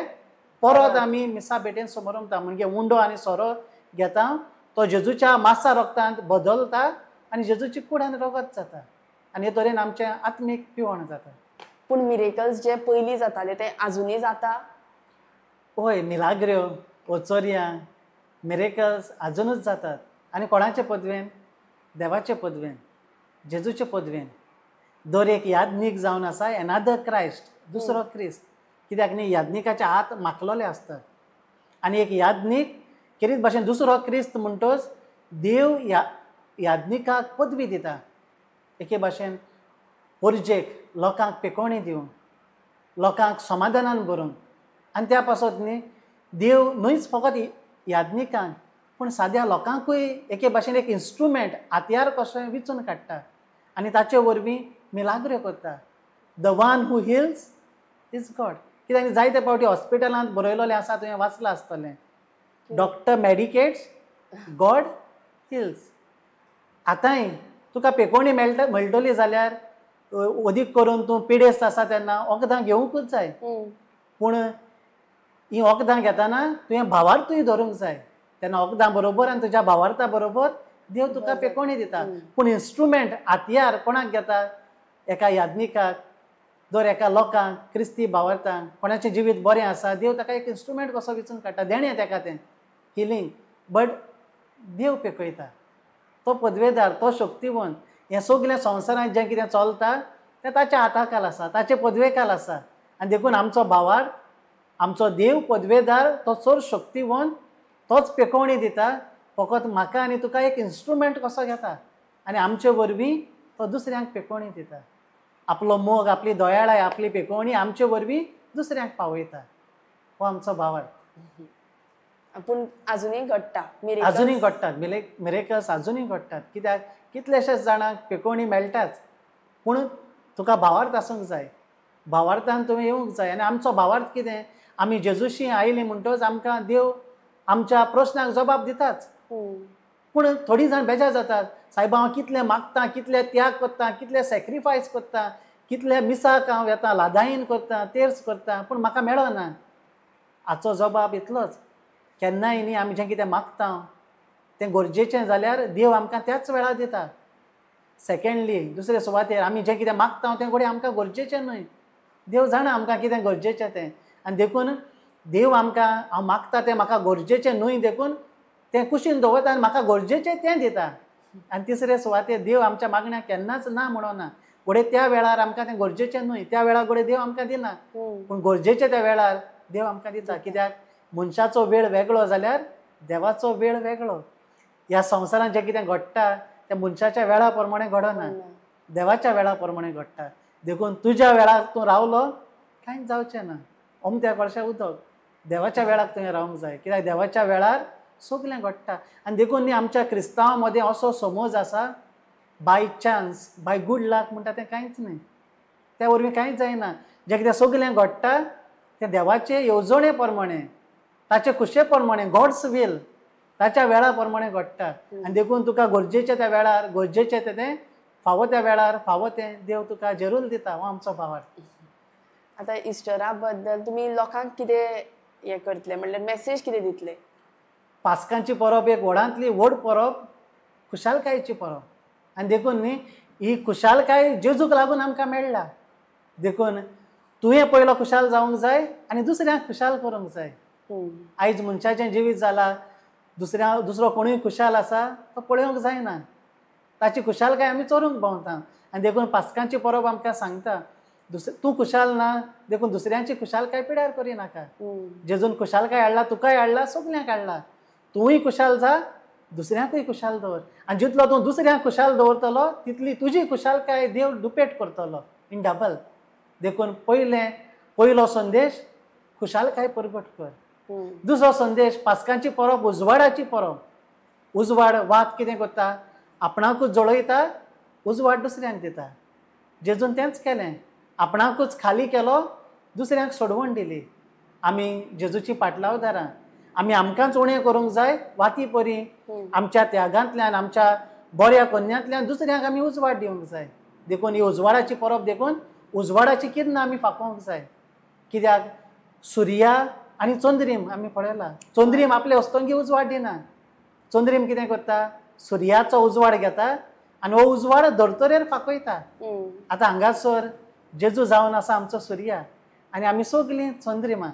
S3: परत आमी मिसा भेटेन समोरमता. म्हणजे उंडो आनी सोरो घेता, तो जेजूच्या मासा रक्तांत बदलता आनी जेजूची कूड आनी रगत जाता आनी हे तरेन आमचें आत्मीक पिवण जाता.
S1: पूण मिरेकल्स जे पयलीं जाताले ते आजुनूय जाता?
S3: हय, मिलाग्र्यो, ओचोरयां, मिरेकल्स आजुनूच जातात. आनी कोणाचे पदवेन? देवाचे पदवेन, जेजूचे पदवेन. दर एक याज्ञीक जावन आसा एनादर क्रायस्ट, दुसरो क्रिस्त. कित्याक न्ही याज्ञिकाचे हात माखलेले आसतात आनी एक याज्ञीक खेरीत भाशेन दुसरो क्रिस्त म्हणटच देव याज्ञिकाक पदवी दिता. एके भाशेन परजेक, लोकांक पेकोवणी दिवन, लोकांक समाधानान भरून. आनी त्या पासत न्ही देव न्हयच फकत याज्ञिकांक पूण साद्या लोकांकूय एके भाशेन एक इन्स्ट्रुमेंट, हातयार कशें विचून काडटा आनी ताचे वरवीं मिलाग्र्यो करता. The one who heals is God. कित्याक जायते फावटी हॉस्पिटलांत बरयलेलें आसा, तुवें वाचलां आसतलें, डॉक्टर मेडिकेट्स, गॉड हिल्स. आतांय तुका पेकोवणी मेळटली जाल्यार अदीक करून तूं पिडेस्त आसा तेन्ना वखदां घेवंकूच जाय, पूण हीं वखदां घेतना तुवें भावार्थूय धरूंक जाय. तेन्ना वखदां बरोबर आनी तुज्या भावार्था बरोबर देव तुका पेकोवणी दिता. पूण इन्स्ट्रुमेंट हातयार कोणाक घेता? एका याज्ञिकाक, दर एका लोकांक, क्रिस्ती भावार्थांक, कोणाचें जिवीत बरें आसा देव ताका एक इन्स्ट्रुमेंट कसो विचून काडटा, देणें ताका तें हिलींग. बट देव पेकयता, तो पदवेदार, तो शक्तिवंत. हें सगलें संवसारांत जें कितें चलता तें ताच्या हाताखाल आसा, ताचे पदवेखाल आसा. आनी देखून आमचो भावार्थ, आमचो देव पदवेदार, तो चड शक्तिवंत, तोच पेकोवणी दिता. फकत म्हाका आनी तुका एक इन्स्ट्रुमेंट कसो घेता आनी आमचे वरवीं तो दुसऱ्यांक पेकोवणी दिता. आपलो मोग, आपली दयाळाय, आपली पेकोवणी आमचे वरवीं दुसऱ्यांक पावयता. हो आमचो भावार्थ.
S1: पूण अजुनूय घडटा,
S3: अजुनूय घडटात मिरेकल्स, अजुनूय घडटात. कित्याक कितलेशेच जाणांक पेकोवणी मेळटाच. पूण तुका भावार्थ आसूंक जाय, भावार्थान तुवें येवंक जाय. आनी आमचो भावार्थ कितें? आमी जेजूशी आयली म्हणटकच आमकां देव आमच्या प्रस्नाक जबाब दिताच. पूण थोडीं जाण बेजार जातात, सायबा हांव कितलें मागता, कितले त्याग करता, कितले सॅक्रिफायस करता, कितले मिसाक हांव येता, लादायीन करता, तेर्स करता, पूण म्हाका मेळना. हाचो जबाब इतलोच, केन्नाय न्ही आमी जें कितें मागता तें गरजेचें जाल्यार देव आमकां त्याच वेळार दिता. सेकेंडली, दुसरे सुवातेर आमी जें कितें मागता तें घडये आमकां गरजेचें न्हय, देव जाणा आमकां कितें गरजेचें तें. आनी देखून देव आमकां हांव मागता तें म्हाका गरजेचें न्हय देखून तें कुशीन दवरता आनी म्हाका गरजेचें तें दिता. आनी तिसरे सुवातेर देव आमच्या मागण्याक केन्नाच ना म्हणना. घडये त्या वेळार आमकां तें गरजेचें न्हय, त्या वेळार घडये देव आमकां दिना, पूण गरजेचें त्या वेळार देव आमकां दिता. कित्याक मनशाचो वेळ वेगळो जाल्यार देवाचो वेळ वेगळो. ह्या संवसारांत जें कितें घडटा तें मनशाच्या वेळा प्रमाणे घडना, देवाच्या वेळा प्रमाणे घडटा. देखून तुज्या वेळार तूं रावलो कांयच जावचें ना, अमत्या कळशा उदक. देवाच्या वेळाक तुवें रावंक जाय, कित्याक देवाच्या वेळार सगलें घडटा. आनी देखून न्ही आमच्या क्रिस्तांवां मदें असो समज आसा, by chance, by good luck म्हणटा तें कांयच न्हय, त्या वरवीं कांयच जायना. जें कितें सगलें घडटा तें देवाचे येवजणे प्रमाणे, ताचे खुशे प्रमाणे, गॉड्स वील, ताच्या वेळा प्रमाणे घडटा. आनी देखून तुका गरजेचें त्या वेळार गरजेचें तें, फावो त्या वेळार फावो तें देव तुका जरूर दिता. हो आमचो भावार्थ.
S1: आतां इस्टरा बद्दल तुमी लोकांक कितें हें करतले, म्हणल्यार मॅसेज कितें दितले?
S3: पास्कांची परब एक व्हडांतली व्हड परब, खुशालकायेची परब. आनी देखून न्ही ही खुशालकाय जेजूक लागून आमकां मेळ्ळा. देखून तुवें पयलो खुशाल जावंक जाय आनी दुसऱ्यांक खुशाल करूंक जाय. आयज मनशाचें जिवीत जालां, दुसरो कोणूय खुशाल आसा तो पळोवंक जायना, ताची खुशालकाय आमी चोरूंक भोंवता. आनी देखून पास्कांची परब आमकां सांगता, तूं खुशाल ना देखून दुसऱ्यांची खुशालकाय पिड्यार करिनाका. जेजून खुशालकाय हाडला, तुकाय हाडला, सगल्यांक हाडला. तूंय खुशाल जा, दुसऱ्यांकूय खुशाल दवर. आनी जितलो तूं दुसऱ्यांक खुशाल दवरतलो तितली तुजी खुशालकाय देव दुपेट करतलो, इन डबल. देखून पयलो संदेश खुशालकाय परगट कर. दुसरो संदेश, पास्कांची परब उजवाडाची परब. उजवाड वात कितें करता, आपणाकूच जळयता, उजवाड दुसऱ्यांक दिता. जेजून तेंच केलें, आपणाकूच खाली केलो, दुसऱ्यांक सोडवण दिली. आमी जेजूची पाटलावदारां, आमी आमकांच उणें करूंक जाय वाती परी. आमच्या त्यागांतल्यान, आमच्या बऱ्या कन्यांतल्यान दुसऱ्यांक आमी उजवाड दिवंक जाय. देखून ही उजवाडाची परब, देखून उजवाडाची किरणां आमी फाकोवंक जाय. कित्याक सुर्या आनी चंद्रीम आमी पळयला, चंद्रीम आपले अस्तंगी उजवाड दिना. चंद्रीम कितें करता, सुर्याचो उजवाड घेता आनी हो उजवाड धर्तरेर फाकयता. आतां हांगासर जेजू जावन आसा आमचो सुर्या आनी आमी सगलीं चंद्रिमा.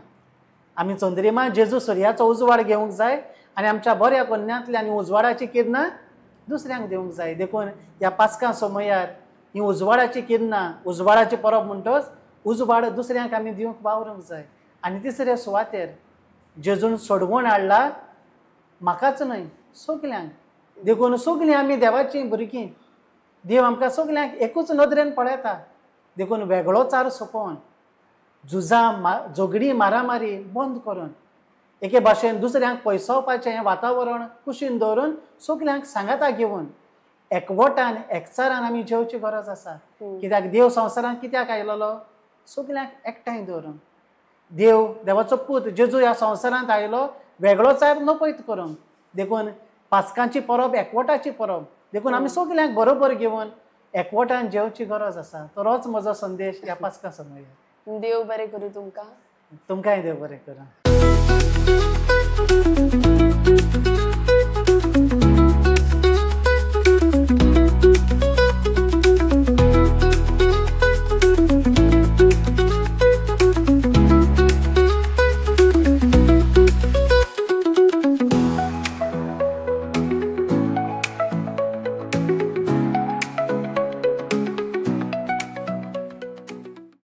S3: आमी चंद्रिमा जेजू सुर्याचो उजवाड घेवंक जाय आनी आमच्या बऱ्या कन्यांतल्या आनी उजवाडाची किरणां दुसऱ्यांक दिवंक जाय. देखून ह्या पास्कां समयार ही उजवाडाची किरणां, उजवाडाची परब म्हणटच उजवाड दुसऱ्यांक आमी दिवंक वावरूंक जाय. आनी तिसरे सुवातेर जेजून सोडवण हाडला म्हाकाच न्हय सगल्यांक. देखून सगलीं आमी देवाचीं भुरगीं, देव आमकां सगल्यांक एकूच नदरेन पळयता. देखून वेगळोचार सोंपोवन, झुजां, झगडीं, मारामारी बंद करून, एके भाशेन दुसऱ्यांक पयसोवपाचें हें वातावरण कुशीन दवरून सगल्यांक सांगाता घेवन एकवटान, एकचारान आमी जेवची गरज आसा. कित्याक देव संवसारांत कित्याक आयलेलो, सगल्यांक एकठांय दवरून. देव, देवाचो पूत जेजू ह्या संवसारांत आयलो वेगळोचार नपयत करूंक. देखून पास्कांची परब एकवटाची परब. देखून आमी सगल्यांक बरोबर घेवन एकवटान जेवची गरज आसा. तरोच म्हजो संदेश ह्या पास्का समयार.
S1: देव बरें करूं तुमकां.
S3: तुमकांय देव बरें करूं.